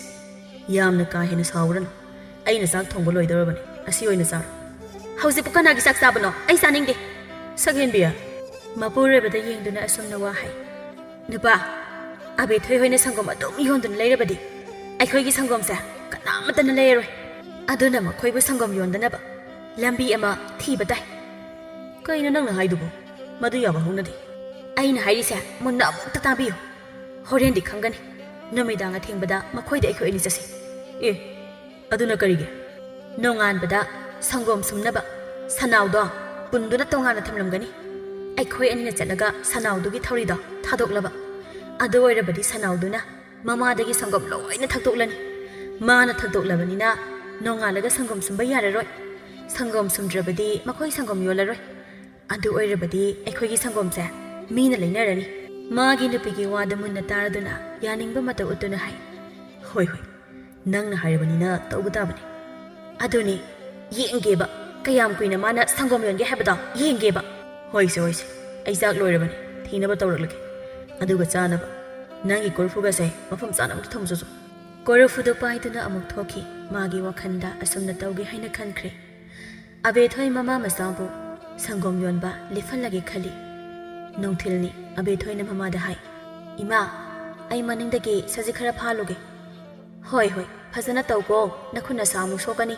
ꯌꯥꯝꯅ ꯀꯥ ꯍꯦꯟꯅ ꯁꯥꯎꯔꯅꯨ꯫ ꯑꯩꯅ ꯆꯥꯛ ꯊꯣꯡꯕ ꯂꯣꯏꯗꯧꯔꯕꯅꯤ, ꯑꯁꯤ ꯑꯣꯏꯅ ꯆꯥꯔꯣ꯫ ꯍꯧꯖꯤꯛꯄꯨ ꯀꯅꯥꯒꯤ ꯆꯥꯛ ꯆꯥꯕꯅꯣ? ꯑꯩ ꯆꯥꯅꯤꯡꯗꯦ꯫ ꯁꯒꯦꯟꯕꯤ, ꯃꯄꯨꯔꯣꯏꯕꯗ ꯌꯦꯡꯗꯨꯅ ꯑꯁꯨꯝꯅ ꯋꯥ ꯍꯥꯏ꯫ ꯅꯨꯄꯥ, ꯑꯕꯦꯊꯣꯏ ꯍꯣꯏꯅ ꯁꯪꯒꯣꯝ ꯑꯗꯨꯝ ꯌꯣꯟꯗꯨꯅ ꯂꯩꯔꯕꯗꯤ ꯑꯩꯈꯣꯏꯒꯤ ꯁꯪꯒꯣꯝꯁꯦ ꯀꯅꯥꯃꯠꯇꯅ ꯂꯩꯔꯔꯣꯏ꯫ ꯑꯗꯨꯅ ꯃꯈꯣꯏꯕꯨ ꯁꯪꯒꯣꯝ ꯌꯣꯟꯗꯅꯕ ꯂꯝꯕꯤ ꯑꯃ ꯊꯤꯕ ꯇꯥꯏ꯫ ꯀꯩꯅꯣ ꯅꯪꯅ ꯍꯥꯏꯗꯨꯕꯨ? ꯃꯗꯨ ꯌꯥꯕ ꯍꯧꯅꯗꯦ꯫ ꯑꯩꯅ ꯍꯥꯏꯔꯤꯁꯦ ꯃꯨꯟꯅ ꯑꯃꯨꯛꯇ ꯇꯥꯕꯤꯌꯨ꯫ ꯍꯣꯔꯦꯟꯗꯤ ꯈꯪꯒꯅꯤ꯫ ꯅꯨꯃꯤꯗꯥꯡ ꯑꯊꯦꯡꯕꯗ ꯃꯈꯣꯏꯗ ꯑꯩꯈꯣꯏ ꯑꯅꯤ ꯆꯠꯁꯤ꯫ ꯑꯦ, ꯑꯗꯨꯅ ꯀꯔꯤꯒꯤ? ꯅꯣꯡꯉꯥꯟꯕꯗ ꯁꯪꯒꯣꯝ ꯁꯨꯝꯅꯕ ꯁꯅꯥꯎꯗꯣ ꯄꯨꯟꯗꯨꯅ ꯇꯣꯉꯥꯟꯅ ꯊꯝꯂꯝꯒꯅꯤ꯫ ꯑꯩꯈꯣꯏ ꯑꯅꯤꯅ ꯆꯠꯂꯒ ꯁꯅꯥꯎꯗꯨꯒꯤ ꯊꯧꯔꯤꯗꯣ ꯊꯥꯗꯣꯛꯂꯕ꯫ ꯑꯗꯨ ꯑꯣꯏꯔꯕꯗꯤ ꯁꯅꯥꯎꯗꯨꯅ ꯃꯃꯥꯗꯒꯤ ꯁꯪꯒꯣꯝ ꯂꯣꯏꯅ ꯊꯛꯇꯣꯛꯂꯅꯤ꯫ ꯃꯥꯅ ꯊꯛꯇꯣꯛꯂꯕꯅꯤꯅ ꯅꯣꯡꯉꯥꯜꯂꯒ ꯁꯪꯒꯣꯝ ꯁꯨꯝꯕ ꯌꯥꯔꯔꯣꯏ꯫ ꯁꯪꯒꯣꯝ ꯁꯨꯝꯗ꯭ꯔꯕꯗꯤ ꯃꯈꯣꯏ ꯁꯪꯒꯣꯝ ꯌꯣꯜꯂꯔꯣꯏ꯫ ꯑꯗꯨ ꯑꯣꯏꯔꯕꯗꯤ ꯑꯩꯈꯣꯏꯒꯤ ꯁꯪꯒꯣꯝꯁꯦ ꯃꯤꯅ ꯂꯩꯅꯔꯅꯤ꯫ ꯃꯥꯒꯤ ꯅꯨꯄꯤꯒꯤ ꯋꯥꯗ ꯃꯨꯟꯅ ꯇꯥꯔꯗꯨꯅ ꯌꯥꯅꯤꯡꯕ ꯃꯇꯧ ꯎꯠꯇꯨꯅ ꯍꯥꯏ, "ꯍꯣꯏ, ꯍꯣꯏ, ꯅꯪꯅ ꯍꯥꯏꯔꯕꯅꯤꯅ ꯇꯧꯕ ꯇꯥꯕꯅꯤ꯫ ꯑꯗꯨꯅꯤ, ꯌꯦꯡꯒꯦꯕ, ꯀꯌꯥꯝ ꯀꯨꯏꯅ ꯃꯥꯅ ꯁꯪꯒꯣꯝ ꯌꯣꯟꯒꯦ ꯍꯥꯏꯕꯗꯣ ꯌꯦꯡꯒꯦꯕ꯫ ꯍꯣꯏꯁꯦ, ꯍꯣꯏꯁꯦ, ꯑꯩ ꯆꯥꯛ ꯂꯣꯏꯔꯕꯅꯤ, ꯊꯤꯅꯕ ꯇꯧꯔꯛꯂꯒꯦ꯫ ꯑꯗꯨꯒ ꯆꯥꯅꯕ ꯅꯪꯒꯤ ꯀꯣꯔꯐꯨꯒꯁꯦ ꯃꯐꯝ ꯆꯥꯅ ꯑꯃꯨꯛꯇ ꯊꯝꯖꯁꯨ꯫" ꯀꯣꯔꯐꯨꯗꯣ ꯄꯥꯏꯗꯨꯅ ꯑꯃꯨꯛ ꯊꯣꯛꯈꯤ꯫ ꯃꯥꯒꯤ ꯋꯥꯈꯜꯗ ꯑꯁꯨꯝꯅ ꯇꯧꯒꯦ ꯍꯥꯏꯅ ꯈꯟꯈ꯭ꯔꯦ꯫ ꯑꯕꯦꯊꯣꯏ ꯃꯃꯥ ꯃꯆꯥꯕꯨ ꯁꯪꯒꯣꯝ ꯌꯣꯟꯕ ꯂꯦꯞꯍꯜꯂꯒꯦ ꯈꯜꯂꯤ꯫ ꯅꯨꯡꯊꯤꯜꯅꯤ꯫ ꯑꯕꯦꯊꯣꯏꯅ ꯃꯃꯥꯗ ꯍꯥꯏ, "ꯏꯃꯥ, ꯑꯩ ꯃꯅꯤꯡꯗꯒꯤ ꯁꯖꯤꯛ ꯈꯔ ꯐꯥꯜꯂꯨꯒꯦ꯫" "ꯍꯣꯏ, ꯍꯣꯏ, ꯐꯖꯅ ꯇꯧꯀꯣ, ꯅꯈꯨꯠ ꯅꯁꯥ ꯑꯃꯨꯛ ꯁꯣꯛꯀꯅꯤ꯫"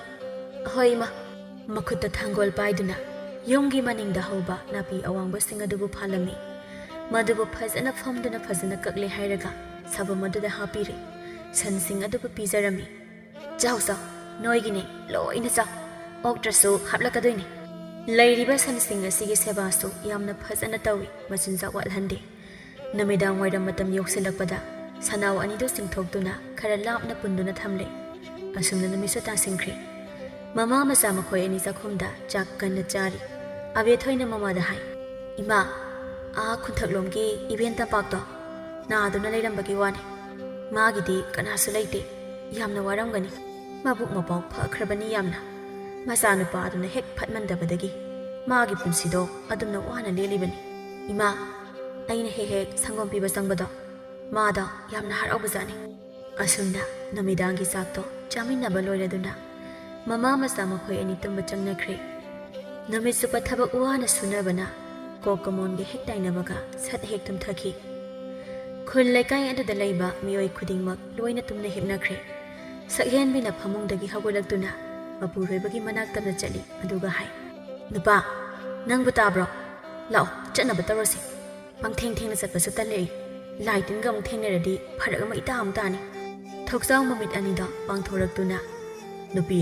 "ꯍꯣꯏ, ꯏꯃꯥ꯫" ꯃꯈꯨꯠꯇ ꯊꯥꯡꯒꯣꯜ ꯄꯥꯏꯗꯨꯅ ꯌꯨꯝꯒꯤ ꯃꯅꯤꯡꯗ ꯍꯧꯕ ꯅꯥꯄꯤ ꯑꯋꯥꯡꯕꯁꯤꯡ ꯑꯗꯨꯕꯨ ꯐꯥꯜꯂꯝꯃꯤ꯫ ꯃꯗꯨꯕꯨ ꯐꯖꯅ ꯐꯝꯗꯨꯅ ꯐꯖꯅ ꯀꯛꯂꯦ ꯍꯥꯏꯔꯒ ꯁꯥꯐꯝ ꯑꯗꯨꯗ ꯍꯥꯞꯄꯤꯔꯦ꯫ ꯁꯟꯁꯤꯡ ꯑꯗꯨꯕꯨ ꯄꯤꯖꯔꯝꯃꯤ꯫ "ꯆꯥꯎ ꯆꯥꯎ, ꯅꯣꯏꯒꯤꯅꯦ, ꯂꯣꯏꯅ ꯆꯥꯎ꯫ ꯑꯣꯛꯇ꯭ꯔꯁꯨ ꯍꯥꯞꯂꯛꯀꯗꯣꯏꯅꯤ꯫" ꯂꯩꯔꯤꯕ ꯁꯟꯁꯤꯡ ꯑꯁꯤꯒꯤ ꯁꯦꯕꯥꯁꯨ ꯌꯥꯝꯅ ꯐꯖꯅ ꯇꯧꯏ, ꯃꯆꯤꯟꯖꯥꯛ ꯋꯥꯠꯍꯟꯗꯦ꯫ ꯅꯨꯃꯤꯗꯥꯡ ꯋꯥꯏꯔꯝ ꯃꯇꯝ ꯌꯧꯁꯤꯜꯂꯛꯄꯗ ꯁꯅꯥꯎ ꯑꯅꯤꯗꯨ ꯆꯤꯡꯊꯣꯛꯇꯨꯅ ꯈꯔ ꯂꯥꯞꯅ ꯄꯨꯟꯗꯨꯅ ꯊꯝꯂꯦ꯫ ꯑꯁꯨꯝꯅ ꯅꯨꯃꯤꯠꯁꯨ ꯇꯥꯁꯤꯟꯈ꯭ꯔꯦ꯫ ꯃꯃꯥ ꯃꯆꯥ ꯃꯈꯣꯏ ꯑꯅꯤ ꯆꯥꯛꯈꯨꯝꯗ ꯆꯥꯛ ꯀꯟꯅ ꯆꯥꯔꯤ꯫ ꯑꯕꯦꯊꯣꯏꯅ ꯃꯃꯥꯗ ꯍꯥꯏ, "ꯏꯃꯥ, ꯑꯥ ꯈꯨꯟꯊꯛꯂꯣꯝꯒꯤ ꯏꯕꯦꯟ ꯇꯝꯄꯥꯛꯇꯣ ꯅꯥꯗꯨꯅ ꯂꯩꯔꯝꯕꯒꯤ ꯋꯥꯅꯤ꯫ ꯃꯥꯒꯤꯗꯤ ꯀꯅꯥꯁꯨ ꯂꯩꯇꯦ꯫ ꯌꯥꯝꯅ ꯋꯥꯔꯝꯒꯅꯤ꯫ ꯃꯕꯨꯛ ꯃꯄꯥꯎ ꯐꯈ꯭ꯔꯕꯅꯤ ꯌꯥꯝꯅ꯫ ꯃꯆꯥꯅꯨꯄꯥ ꯑꯗꯨꯅ ꯍꯦꯛ ꯐꯠꯃꯟꯗꯕꯗꯒꯤ ꯃꯥꯒꯤ ꯄꯨꯟꯁꯤꯗꯣ ꯑꯗꯨꯝꯅ ꯋꯥꯅ ꯂꯦꯜꯂꯤꯕꯅꯤ꯫ ꯏꯃꯥ, ꯑꯩꯅ ꯍꯦꯛ ꯍꯦꯛ ꯁꯪꯒꯣꯝ ꯄꯤꯕ ꯆꯪꯕꯗꯣ ꯃꯥꯗꯣ ꯌꯥꯝꯅ ꯍꯔꯥꯎꯕꯖꯥꯠꯅꯤ꯫" ꯑꯁꯨꯝꯅ ꯅꯨꯃꯤꯗꯥꯡꯒꯤ ꯆꯥꯛꯇꯣ ꯆꯥꯃꯤꯟꯅꯕ ꯂꯣꯏꯔꯗꯨꯅ ꯃꯃꯥ ꯃꯆꯥ ꯃꯈꯣꯏ ꯑꯅꯤ ꯇꯨꯝꯕ ꯆꯪꯅꯈ꯭ꯔꯦ꯫ ꯅꯨꯃꯤꯠ ꯆꯨꯞꯄ ꯊꯕꯛ ꯋꯥꯅ ꯁꯨꯅꯕꯅ ꯀꯣꯛꯀ ꯃꯣꯟꯒ ꯍꯦꯛ ꯇꯥꯏꯅꯕꯒ ꯁꯠ ꯍꯦꯛ ꯇꯨꯝꯊꯈꯤ꯫ ꯈꯨꯜ ꯂꯩꯀꯥꯏ ꯑꯗꯨꯗ ꯂꯩꯕ ꯃꯤꯑꯣꯏ ꯈꯨꯗꯤꯡꯃꯛ ꯂꯣꯏꯅ ꯇꯨꯝꯅ ꯍꯤꯞꯅꯈ꯭ꯔꯦ꯫ ꯁꯛꯍꯦꯟꯕꯤꯅ ꯐꯃꯨꯡꯗꯒꯤ ꯍꯧꯒꯠꯂꯛꯇꯨꯅ ꯃꯄꯨꯔꯣꯏꯕꯒꯤ ꯃꯅꯥꯛ ꯇꯞꯅ ꯆꯠꯂꯤ, ꯑꯗꯨꯒ ꯍꯥꯏ, "ꯅꯨꯄꯥ, ꯅꯪꯕꯨ ꯇꯥꯕ꯭ꯔꯣ? ꯂꯥꯛꯑꯣ, ꯆꯠꯅꯕ ꯇꯧꯔꯁꯤ꯫ ꯄꯪꯊꯦꯡ ꯊꯦꯡꯅ ꯆꯠꯄꯁꯨ ꯇꯜꯂꯦ ꯑꯩ꯫ ꯂꯥꯏ ꯇꯤꯟꯒ ꯑꯃꯨꯛ ꯊꯦꯡꯅꯔꯗꯤ ꯐꯔꯛ ꯑꯃ ꯏꯇꯥ ꯑꯃ ꯇꯥꯅꯤ꯫" ꯊꯣꯛꯆꯥꯎ ꯃꯃꯤꯠ ꯑꯅꯤꯗꯣ ꯄꯥꯡꯊꯣꯔꯛꯇꯨꯅ, "ꯅꯨꯄꯤ,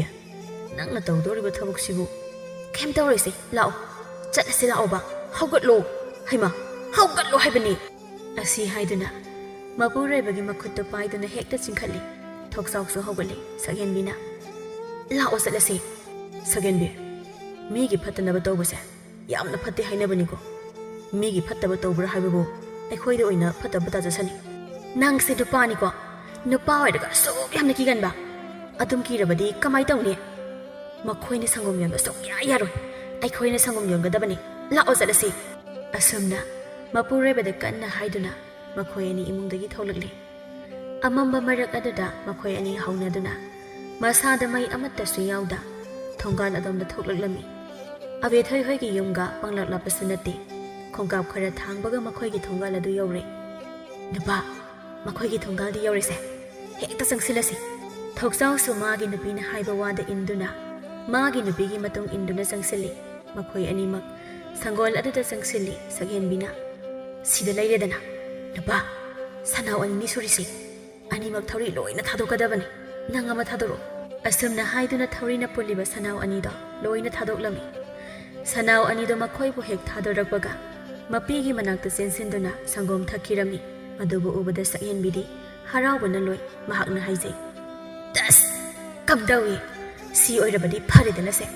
ꯅꯪꯅ ꯇꯧꯗꯧꯔꯤꯕ ꯊꯕꯛꯁꯤꯕꯨ?" "ꯀꯩꯝ ꯇꯧꯔꯣꯏꯁꯦ, ꯂꯥꯛꯑꯣ, ꯆꯠꯂꯁꯤ ꯂꯥꯛꯑꯣꯕ, ꯍꯧꯒꯠꯂꯣ꯫ ꯍꯩꯃꯥ, ꯍꯧꯒꯠꯂꯣ ꯍꯥꯏꯕꯅꯤ!" ꯑꯁꯤ ꯍꯥꯏꯗꯨꯅ ꯃꯄꯨꯔꯣꯏꯕꯒꯤ ꯃꯈꯨꯠꯇꯨ ꯄꯥꯏꯗꯨꯅ ꯍꯦꯛꯇ ꯆꯤꯡꯈꯠꯂꯤ꯫ ꯊꯣꯛꯆꯥꯎꯁꯨ ꯍꯧꯒꯠꯂꯤ꯫ ꯁꯛꯍꯦꯟꯕꯤꯅ, "ꯂꯥꯛꯑꯣ ꯆꯠꯂꯁꯤ꯫" "ꯁꯛꯍꯦꯟꯕꯤ, ꯃꯤꯒꯤ ꯐꯠꯇꯅꯕ ꯇꯧꯕꯁꯦ ꯌꯥꯝꯅ ꯐꯠꯇꯦ ꯍꯥꯏꯅꯕꯅꯤꯀꯣ꯫ ꯃꯤꯒꯤ ꯐꯠꯇꯕ ꯇꯧꯕ꯭ꯔꯥ ꯍꯥꯏꯕꯕꯨ ꯑꯩꯈꯣꯏꯗ ꯑꯣꯏꯅ ꯐꯠꯇꯕ ꯇꯥꯖꯁꯅꯤ꯫ ꯅꯪꯁꯦ ꯅꯨꯄꯥꯅꯤꯀꯣ, ꯅꯨꯄꯥ ꯑꯣꯏꯔꯒ ꯑꯁꯨꯛ ꯌꯥꯝꯅ ꯀꯤꯒꯟꯕ꯫ ꯑꯗꯨꯝ ꯀꯤꯔꯕꯗꯤ ꯀꯃꯥꯏ ꯇꯧꯅꯤ? ꯃꯈꯣꯏꯅ ꯁꯪꯒꯣꯝ ꯌꯣꯟꯕ ꯁꯨꯡꯌꯥ ꯌꯥꯔꯣꯏ꯫ ꯑꯩꯈꯣꯏꯅ ꯁꯪꯒꯣꯝ ꯌꯣꯟꯒꯗꯕꯅꯤ꯫ ꯂꯥꯛꯑꯣ ꯆꯠꯂꯁꯤ꯫" ꯑꯁꯨꯝꯅ ꯃꯄꯨꯔꯣꯏꯕꯗ ꯀꯟꯅ ꯍꯥꯏꯗꯨꯅ ꯃꯈꯣꯏ ꯑꯅꯤ ꯏꯃꯨꯡꯗꯒꯤ ꯊꯣꯛꯂꯛꯂꯦ꯫ ꯑꯃꯝꯕ ꯃꯔꯛ ꯑꯗꯨꯗ ꯃꯈꯣꯏ ꯑꯅꯤ ꯍꯧꯅꯗꯨꯅ ꯃꯁꯥꯗ ꯃꯩ ꯑꯃꯠꯇꯁꯨ ꯌꯥꯎꯗ ꯊꯣꯡꯒꯥꯜ ꯑꯗꯣꯝꯗ ꯊꯣꯛꯂꯛꯂꯝꯃꯤ꯫ ꯑꯕꯦꯊꯣꯏ ꯍꯣꯏꯒꯤ ꯌꯨꯝꯒ ꯄꯪꯂꯥꯞ ꯂꯥꯞꯄꯁꯨ ꯅꯠꯇꯦ꯫ ꯈꯣꯡꯀꯥꯞ ꯈꯔ ꯊꯥꯡꯕꯒ ꯃꯈꯣꯏꯒꯤ ꯊꯣꯡꯒꯥꯜ ꯑꯗꯨ ꯌꯧꯔꯦ꯫ "ꯅꯨꯄꯥ, ꯃꯈꯣꯏꯒꯤ ꯊꯣꯡꯒꯥꯜꯗꯤ ꯌꯧꯔꯦꯁꯦ꯫ ꯍꯦꯛꯇ ꯆꯪꯁꯤꯜꯂꯁꯤ꯫" ꯊꯣꯛꯆꯥꯎꯁꯨ ꯃꯥꯒꯤ ꯅꯨꯄꯤꯅ ꯍꯥꯏꯕ ꯋꯥꯗ ꯏꯟꯗꯨꯅ ꯃꯥꯒꯤ ꯅꯨꯄꯤꯒꯤ ꯃꯇꯨꯡ ꯏꯟꯗꯨꯅ ꯆꯪꯁꯤꯜꯂꯤ꯫ ꯃꯈꯣꯏ ꯑꯅꯤꯃꯛ ꯁꯪꯒꯣꯜ ꯑꯗꯨꯗ ꯆꯪꯁꯤꯜꯂꯤ꯫ ꯁꯛꯍꯦꯟꯕꯤꯅ, "ꯁꯤꯗ ꯂꯩꯔꯦꯗꯅ꯫ ꯅꯨꯄꯥ, ꯁꯅꯥꯎ ꯑꯅꯤꯅꯤ ꯁꯨꯔꯤꯁꯤ꯫ ꯑꯅꯤꯃꯛ ꯊꯧꯔꯤ ꯂꯣꯏꯅ ꯊꯥꯗꯣꯛꯀꯗꯕꯅꯤ꯫ ꯅꯪ ꯑꯃ ꯊꯥꯗꯣꯔꯛꯑꯣ"꯫ ꯑꯁꯨꯝꯅ ꯍꯥꯏꯗꯨꯅ ꯊꯧꯔꯤꯅ ꯄꯨꯜꯂꯤꯕ ꯁꯅꯥꯎ ꯑꯅꯤꯗꯣ ꯂꯣꯏꯅ ꯊꯥꯗꯣꯛꯂꯝꯃꯤ꯫ ꯁꯅꯥꯎ ꯑꯅꯤꯗꯣ ꯃꯈꯣꯏꯕꯨ ꯍꯦꯛ ꯊꯥꯗꯣꯔꯛꯄꯒ ꯃꯄꯤꯒꯤ ꯃꯅꯥꯛꯇ ꯆꯦꯟꯁꯤꯟꯗꯨꯅ ꯁꯪꯒꯣꯝ ꯊꯛꯈꯤꯔꯝꯃꯤ꯫ ꯃꯗꯨꯕꯨ ꯎꯕꯗ ꯁꯛꯍꯦꯟꯕꯤꯗꯤ ꯍꯔꯥꯎꯕꯅ ꯂꯣꯏ꯫ ꯃꯍꯥꯛꯅ ꯍꯥꯏꯖꯩ, "ꯇꯁ! ꯀꯝꯗꯧꯏ? ꯁꯤ ꯑꯣꯏꯔꯕꯗꯤ ꯐꯔꯦꯗꯅꯁꯦ꯫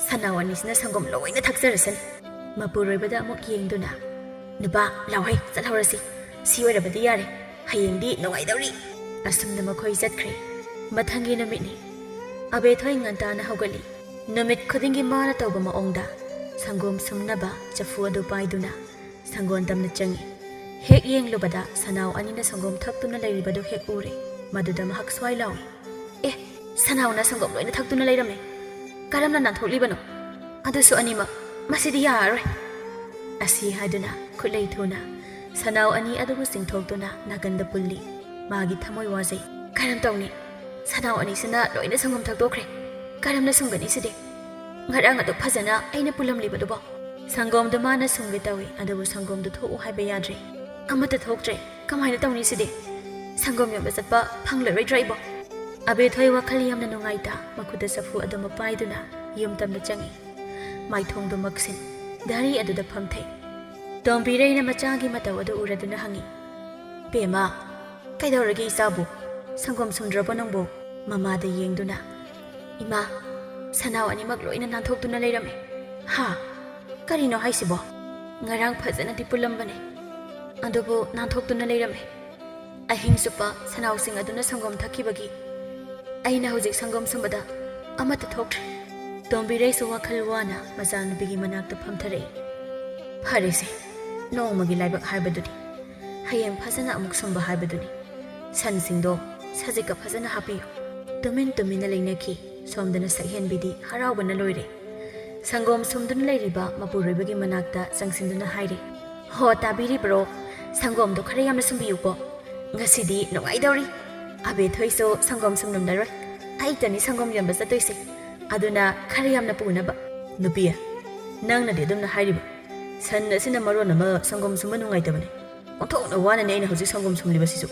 ꯁꯅꯥꯎ ꯑꯅꯤꯁꯤꯅ ꯁꯪꯒꯣꯝ ꯂꯣꯏꯅ ꯊꯛꯆꯔꯁꯅꯤ"꯫ ꯃꯄꯨꯔꯣꯏꯕꯗ ꯑꯃꯨꯛ ꯌꯦꯡꯗꯨꯅ, "ꯅꯨꯄꯥ, ꯂꯥꯎꯍꯩ, ꯆꯠꯍꯧꯔꯁꯤ꯫ ꯁꯤ ꯑꯣꯏꯔꯕꯗꯤ ꯌꯥꯔꯦ꯫ ꯍꯌꯦꯡꯗꯤ ꯅꯨꯡꯉꯥꯏꯗꯧꯔꯤ"꯫ ꯑꯁꯨꯝꯅ ꯃꯈꯣꯏ ꯆꯠꯈ꯭ꯔꯦ꯫ ꯃꯊꯪꯒꯤ ꯅꯨꯃꯤꯠꯅꯤ꯫ ꯑꯕꯦꯊꯣꯏ ꯉꯟꯇꯥꯅ ꯍꯧꯒꯠꯂꯤ꯫ ꯅꯨꯃꯤꯠ ꯈꯨꯗꯤꯡꯒꯤ ꯃꯥꯅ ꯇꯧꯕ ꯃꯑꯣꯡꯗ ꯁꯪꯒꯣꯝ ꯁꯨꯝꯅꯕ ꯆꯐꯨ ꯑꯗꯨ ꯄꯥꯏꯗꯨꯅ ꯁꯪꯒꯣꯝ ꯇꯝꯅ ꯆꯪꯏ꯫ ꯍꯦꯛ ꯌꯦꯡꯂꯨꯕꯗ ꯁꯅꯥꯎ ꯑꯅꯤꯅ ꯁꯪꯒꯣꯝ ꯊꯛꯇꯨꯅ ꯂꯩꯔꯤꯕꯗꯨ ꯍꯦꯛ ꯎꯔꯦ꯫ ꯃꯗꯨꯗ ꯃꯍꯥꯛ ꯁ꯭ꯋꯥꯏ ꯂꯥꯎꯏ, "ꯑꯦ, ꯁꯅꯥꯎꯅ ꯁꯪꯒꯣꯝ ꯂꯣꯏꯅ ꯊꯛꯇꯨꯅ ꯂꯩꯔꯝꯃꯦ꯫ ꯀꯔꯝꯅ ꯅꯥꯟꯊꯣꯛꯂꯤꯕꯅꯣ? ꯑꯗꯨꯁꯨ ꯑꯅꯤꯃꯛ꯫ ꯃꯁꯤꯗꯤ ꯌꯥꯔꯔꯣꯏ"꯫ ꯑꯁꯤ ꯍꯥꯏꯗꯨꯅ ꯈꯨꯠꯂꯩ ꯊꯨꯅ ꯁꯅꯥꯎ ꯑꯅꯤ ꯑꯗꯨꯕꯨ ꯆꯤꯡꯊꯣꯛꯇꯨꯅ ꯅꯥꯀꯟꯗ ꯄꯨꯜꯂꯤ꯫ ꯃꯥꯒꯤ ꯊꯃꯣꯏ ꯋꯥꯖꯩ꯫ "ꯀꯔꯝ ꯇꯧꯅꯤ? ꯁꯅꯥꯎ ꯑꯅꯤꯁꯤꯅ ꯂꯣꯏꯅ ꯁꯪꯒꯣꯝ ꯊꯛꯇꯣꯛꯈ꯭ꯔꯦ꯫ ꯀꯔꯝꯅ ꯁꯨꯝꯒꯅꯤ ꯁꯤꯗꯤ? ꯉꯔꯥꯡ ꯑꯗꯨꯛ ꯐꯖꯅ ꯑꯩꯅ ꯄꯨꯜꯂꯝꯂꯤꯕꯗꯨꯕꯣ?" ꯁꯪꯒꯣꯝꯗꯨ ꯃꯥꯅ ꯁꯨꯝꯒꯦ ꯇꯧꯏ, ꯑꯗꯨꯕꯨ ꯁꯪꯒꯣꯝꯗꯨ ꯊꯣꯛꯎ ꯍꯥꯏꯕ ꯌꯥꯗ꯭ꯔꯦ꯫ "ꯑꯃꯠꯇ ꯊꯣꯛꯇ꯭ꯔꯦ꯫ ꯀꯃꯥꯏꯅ ꯇꯧꯅꯤ ꯁꯤꯗꯤ? ꯁꯪꯒꯣꯝ ꯌꯣꯟꯕ ꯆꯠꯄ ꯐꯪꯂꯔꯣꯏꯗ꯭ꯔꯥ ꯑꯩꯕꯣ?" ꯑꯕꯦꯊꯣꯏ ꯋꯥꯈꯜ ꯌꯥꯝꯅ ꯅꯨꯡꯉꯥꯏꯇ ꯃꯈꯨꯠꯇ ꯆꯐꯨ ꯑꯗꯨꯃ ꯄꯥꯏꯗꯨꯅ ꯌꯨꯝ ꯇꯝꯗ ꯆꯪꯏ꯫ ꯃꯥꯏꯊꯣꯡꯗꯨ ꯃꯛꯁꯤꯟ ꯙꯔꯤ ꯑꯗꯨꯗ ꯐꯝꯊꯩ꯫ ꯇꯣꯝꯕꯤꯔꯩꯅ ꯃꯆꯥꯒꯤ ꯃꯇꯧ ꯑꯗꯨ ꯎꯔꯗꯨꯅ ꯍꯪꯏ, "ꯕꯦꯝꯃ, ꯀꯩꯗꯧꯔꯒꯦ ꯏꯆꯥꯕꯨ? ꯁꯪꯒꯣꯝ ꯁꯨꯝꯗ꯭ꯔꯕꯣ ꯅꯪꯕꯨ?" ꯃꯃꯥꯗ ꯌꯦꯡꯗꯨꯅ, "ꯏꯃꯥ, ꯁꯅꯥꯎ ꯑꯅꯤꯃꯛ ꯂꯣꯏꯅ ꯅꯥꯟꯊꯣꯛꯇꯨꯅ ꯂꯩꯔꯝꯃꯦ"꯫ "ꯍꯥ? ꯀꯔꯤꯅꯣ ꯍꯥꯏꯁꯤꯕꯣ? ꯉꯔꯥꯡ ꯐꯖꯅꯗꯤ ꯄꯨꯜꯂꯝꯕꯅꯦ, ꯑꯗꯨꯕꯨ ꯅꯥꯟꯊꯣꯛꯇꯨꯅ ꯂꯩꯔꯝꯃꯦ꯫ ꯑꯍꯤꯡ ꯆꯨꯞꯄ ꯁꯅꯥꯎꯁꯤꯡ ꯑꯗꯨꯅ ꯁꯪꯒꯣꯝ ꯊꯛꯈꯤꯕꯒꯤ ꯑꯩꯅ ꯍꯧꯖꯤꯛ ꯁꯪꯒꯣꯝ ꯁꯨꯝꯕꯗ ꯑꯃꯠꯇ ꯊꯣꯛꯇ꯭ꯔꯦ"꯫ ꯇꯣꯝꯕꯤꯔꯩꯁꯨ ꯋꯥꯈꯜ ꯋꯥꯅ ꯃꯆꯥꯅꯨꯄꯤꯒꯤ ꯃꯅꯥꯛꯇ ꯐꯝꯊꯔꯛꯏ꯫ "ꯐꯔꯦꯁꯦ, ꯅꯣꯡꯃꯒꯤ ꯂꯥꯏꯕꯛ ꯍꯥꯏꯕꯗꯨꯅꯤ꯫ ꯍꯌꯦꯡ ꯐꯖꯅ ꯑꯃꯨꯛ ꯁꯨꯝꯕ ꯍꯥꯏꯕꯗꯨꯅꯤ꯫ ꯁꯟꯁꯤꯡꯗꯣ ꯁꯖꯤꯛꯀ ꯐꯖꯅ ꯍꯥꯞꯄꯤꯌꯨ"꯫ ꯇꯨꯃꯤꯟ ꯇꯨꯃꯤꯟꯅ ꯂꯩꯅꯈꯤ꯫ ꯁꯣꯝꯗꯅ ꯁꯛꯍꯦꯟꯕꯤꯗꯤ ꯍꯔꯥꯎꯕꯅ ꯂꯣꯏꯔꯦ꯫ ꯁꯪꯒꯣꯝ ꯁꯨꯝꯗꯨꯅ ꯂꯩꯔꯤꯕ ꯃꯄꯨꯔꯣꯏꯕꯒꯤ ꯃꯅꯥꯛꯇ ꯆꯪꯁꯤꯟꯗꯨꯅ ꯍꯥꯏꯔꯦ, "ꯍꯣ, ꯇꯥꯕꯤꯔꯤꯕ꯭ꯔꯣ? ꯁꯪꯒꯣꯝꯗꯣ ꯈꯔ ꯌꯥꯝꯅ ꯁꯨꯝꯕꯤꯌꯨꯀꯣ꯫ ꯉꯁꯤꯗꯤ ꯅꯨꯡꯉꯥꯏꯗꯧꯔꯤ꯫ ꯑꯕꯦꯊꯣꯏꯁꯨ ꯁꯪꯒꯣꯝ ꯁꯨꯝꯂꯝꯂꯔꯣꯏ꯫ ꯑꯩꯇꯅꯤ ꯁꯪꯒꯣꯝ ꯌꯣꯟꯕ ꯆꯠꯇꯣꯏꯁꯦ꯫ ꯑꯗꯨꯅ ꯈꯔ ꯌꯥꯝꯅ ꯄꯨꯅꯕ"꯫ "ꯅꯨꯄꯤ, ꯅꯪꯅꯗꯤ ꯑꯗꯨꯝꯅ ꯍꯥꯏꯔꯤꯕ꯫ ꯁꯟ ꯑꯁꯤꯅ ꯃꯔꯣꯟ ꯑꯃ ꯁꯪꯒꯣꯝ ꯁꯨꯝꯕ ꯅꯨꯡꯉꯥꯏꯇꯕꯅꯤ꯫ ꯑꯣꯟꯊꯣꯛꯅ ꯋꯥꯅꯅꯤ ꯑꯩꯅ ꯍꯧꯖꯤꯛ ꯁꯪꯒꯣꯝ ꯁꯨꯝꯂꯤꯕꯁꯤꯁꯨ꯫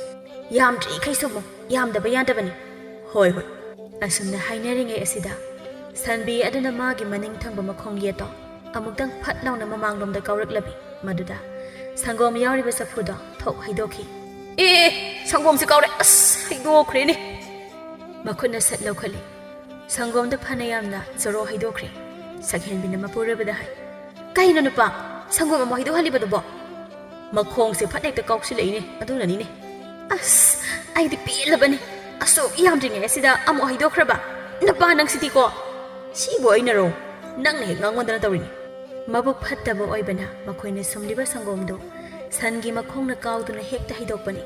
ꯌꯥꯝꯗ꯭ꯔꯤꯈꯩ ꯁꯨꯝꯃꯨ, ꯌꯥꯝꯗꯕ ꯌꯥꯗꯕꯅꯤ꯫ ꯍꯣꯏ, ꯍꯣꯏ꯫ ꯑꯁꯨꯝꯅ ꯍꯥꯏꯅꯔꯤꯉꯩ ꯑꯁꯤꯗ ꯁꯟꯕꯤ ꯑꯗꯨꯅ ꯃꯥꯒꯤ ꯃꯅꯤꯡ ꯊꯪꯕ ꯃꯈꯣꯡ ꯌꯦꯠꯇꯣ ꯑꯃꯨꯛꯇꯪ ꯐꯠ ꯂꯥꯎꯅ ꯃꯃꯥꯡꯂꯣꯝꯗ ꯀꯥꯎꯔꯛꯂꯝꯃꯤ꯫ ꯃꯗꯨꯗ ꯁꯪꯒꯣꯝ ꯌꯥꯎꯔꯤꯕ ꯆꯐꯨꯗꯣ ꯊꯣꯛ ꯍꯩꯗꯣꯛꯈꯤ꯫ "ꯑꯦ, ꯑꯦ, ꯁꯪꯒꯣꯝꯁꯦ ꯀꯥꯎꯔꯦ꯫ ꯑꯁ, ꯍꯩꯗꯣꯛꯈ꯭ꯔꯦꯅꯦ!" ꯃꯈꯨꯠꯅ ꯁꯠ ꯂꯧꯈꯠꯂꯤ꯫ ꯁꯪꯒꯣꯝꯗꯨ ꯐꯅ ꯌꯥꯝꯅ ꯖꯣꯔꯣ ꯍꯩꯗꯣꯛꯈ꯭ꯔꯦ꯫ ꯁꯛꯍꯦꯟꯕꯤꯅ ꯃꯄꯨꯔꯣꯏꯕꯗ ꯍꯥꯏ, "ꯀꯩꯅꯣ ꯅꯨꯄꯥ, ꯁꯪꯒꯣꯝ ꯑꯃꯨꯛ ꯍꯩꯗꯣꯛꯍꯜꯂꯤꯕꯗꯨꯕꯣ?" "ꯃꯈꯣꯡꯁꯦ ꯐꯠ ꯍꯦꯛꯇ ꯀꯥꯎꯁꯤꯜꯂꯛꯏꯅꯦ, ꯑꯗꯨꯅꯅꯤꯅꯦ꯫ ꯑꯁ, ꯑꯩꯗꯤ ꯄꯦꯜꯂꯕꯅꯤ꯫ ꯑꯁꯨꯛ ꯌꯥꯝꯗ꯭ꯔꯤꯉꯩ ꯑꯁꯤꯗ ꯑꯃꯨꯛ ꯍꯩꯗꯣꯛꯈ꯭ꯔꯕ? ꯅꯨꯄꯥ ꯅꯪꯁꯤꯗꯤꯀꯣ!" "ꯁꯤꯕꯨ ꯑꯩꯅꯔꯣ? ꯅꯪꯅ ꯍꯦꯛ ꯉꯥꯡꯃꯟꯗꯅ ꯇꯧꯔꯤꯅꯤ꯫" ꯃꯕꯨꯛ ꯐꯠꯇꯕ ꯑꯣꯏꯕꯅ ꯃꯈꯣꯏꯅ ꯁꯨꯝꯂꯤꯕ ꯁꯪꯒꯣꯝꯗꯨ ꯁꯟꯒꯤ ꯃꯈꯣꯡꯅ ꯀꯥꯎꯗꯨꯅ ꯍꯦꯛꯇ ꯍꯩꯗꯣꯛꯄꯅꯤ꯫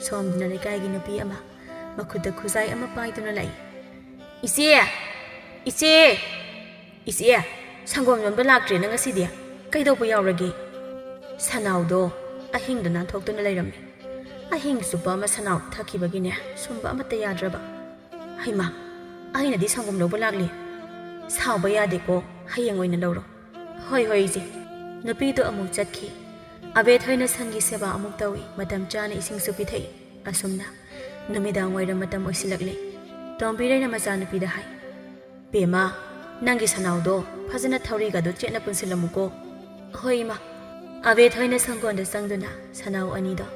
ꯁꯣꯝꯗꯅ ꯂꯩꯀꯥꯏꯒꯤ ꯅꯨꯄꯤ ꯑꯃ ꯃꯈꯨꯠꯇ ꯈꯨꯖꯥꯏ ꯑꯃ ꯄꯥꯏꯗꯨꯅ ꯂꯥꯛꯏ꯫ "ꯏꯆꯦ! ꯏꯆꯦ! ꯏꯆꯦ! ꯁꯪꯒꯣꯝ ꯌꯣꯟꯕ ꯂꯥꯛꯇ꯭ꯔꯦꯅ ꯉꯁꯤꯗꯤ? ꯀꯩꯗꯧꯕ ꯌꯥꯎꯔꯒꯦ?" "ꯁꯅꯥꯎꯗꯣ ꯑꯍꯤꯡꯗ ꯅꯥꯟꯊꯣꯛꯇꯨꯅ ꯂꯩꯔꯝꯃꯦ꯫ ꯑꯍꯤꯡ ꯆꯨꯞꯄ ꯑꯃ ꯁꯅꯥꯎ ꯊꯛꯈꯤꯕꯒꯤꯅꯦ, ꯁꯨꯝꯕ ꯑꯃꯠꯇ ꯌꯥꯗ꯭ꯔꯕ꯫" "ꯍꯩꯃꯥ! ꯑꯩꯅꯗꯤ ꯁꯪꯒꯣꯝ ꯂꯧꯕ ꯂꯥꯛꯂꯤ꯫" "ꯁꯥꯎꯕ ꯌꯥꯗꯦꯀꯣ, ꯍꯌꯦꯡ ꯑꯣꯏꯅ ꯂꯧꯔꯣ꯫" "ꯍꯣꯏ, ꯍꯣꯏ, ꯏꯆꯦ꯫" ꯅꯨꯄꯤꯗꯨ ꯑꯃꯨꯛ ꯆꯠꯈꯤ꯫ ꯑꯕꯦꯊꯣꯏꯅ ꯁꯟꯒꯤ ꯁꯦꯕꯥ ꯑꯃꯨꯛ ꯇꯧꯏ, ꯃꯇꯝ ꯆꯥꯅ ꯏꯁꯤꯡꯁꯨ ꯄꯤꯊꯛꯏ꯫ ꯑꯁꯨꯝꯅ ꯅꯨꯃꯤꯗꯥꯡ ꯋꯥꯏꯔꯝ ꯃꯇꯝ ꯑꯣꯏꯁꯤꯜꯂꯛꯂꯦ꯫ ꯇꯣꯝꯕꯤꯔꯩꯅ ꯃꯆꯥꯅꯨꯄꯤꯗ ꯍꯥꯏ, "ꯕꯦꯝꯃ, ꯅꯪꯒꯤ ꯁꯅꯥꯎꯗꯣ ꯐꯖꯅ ꯊꯧꯔꯤꯒꯗꯨ ꯆꯦꯠꯅ ꯄꯨꯟꯁꯤꯜꯂꯝꯃꯨꯀꯣ꯫" "ꯍꯣꯏ, ꯏꯃꯥ꯫" ꯑꯕꯦꯊꯣꯏꯅ ꯁꯪꯒꯣꯟꯗ ꯆꯪꯗꯨꯅ ꯁꯅꯥꯎ ꯑꯅꯤꯗꯣ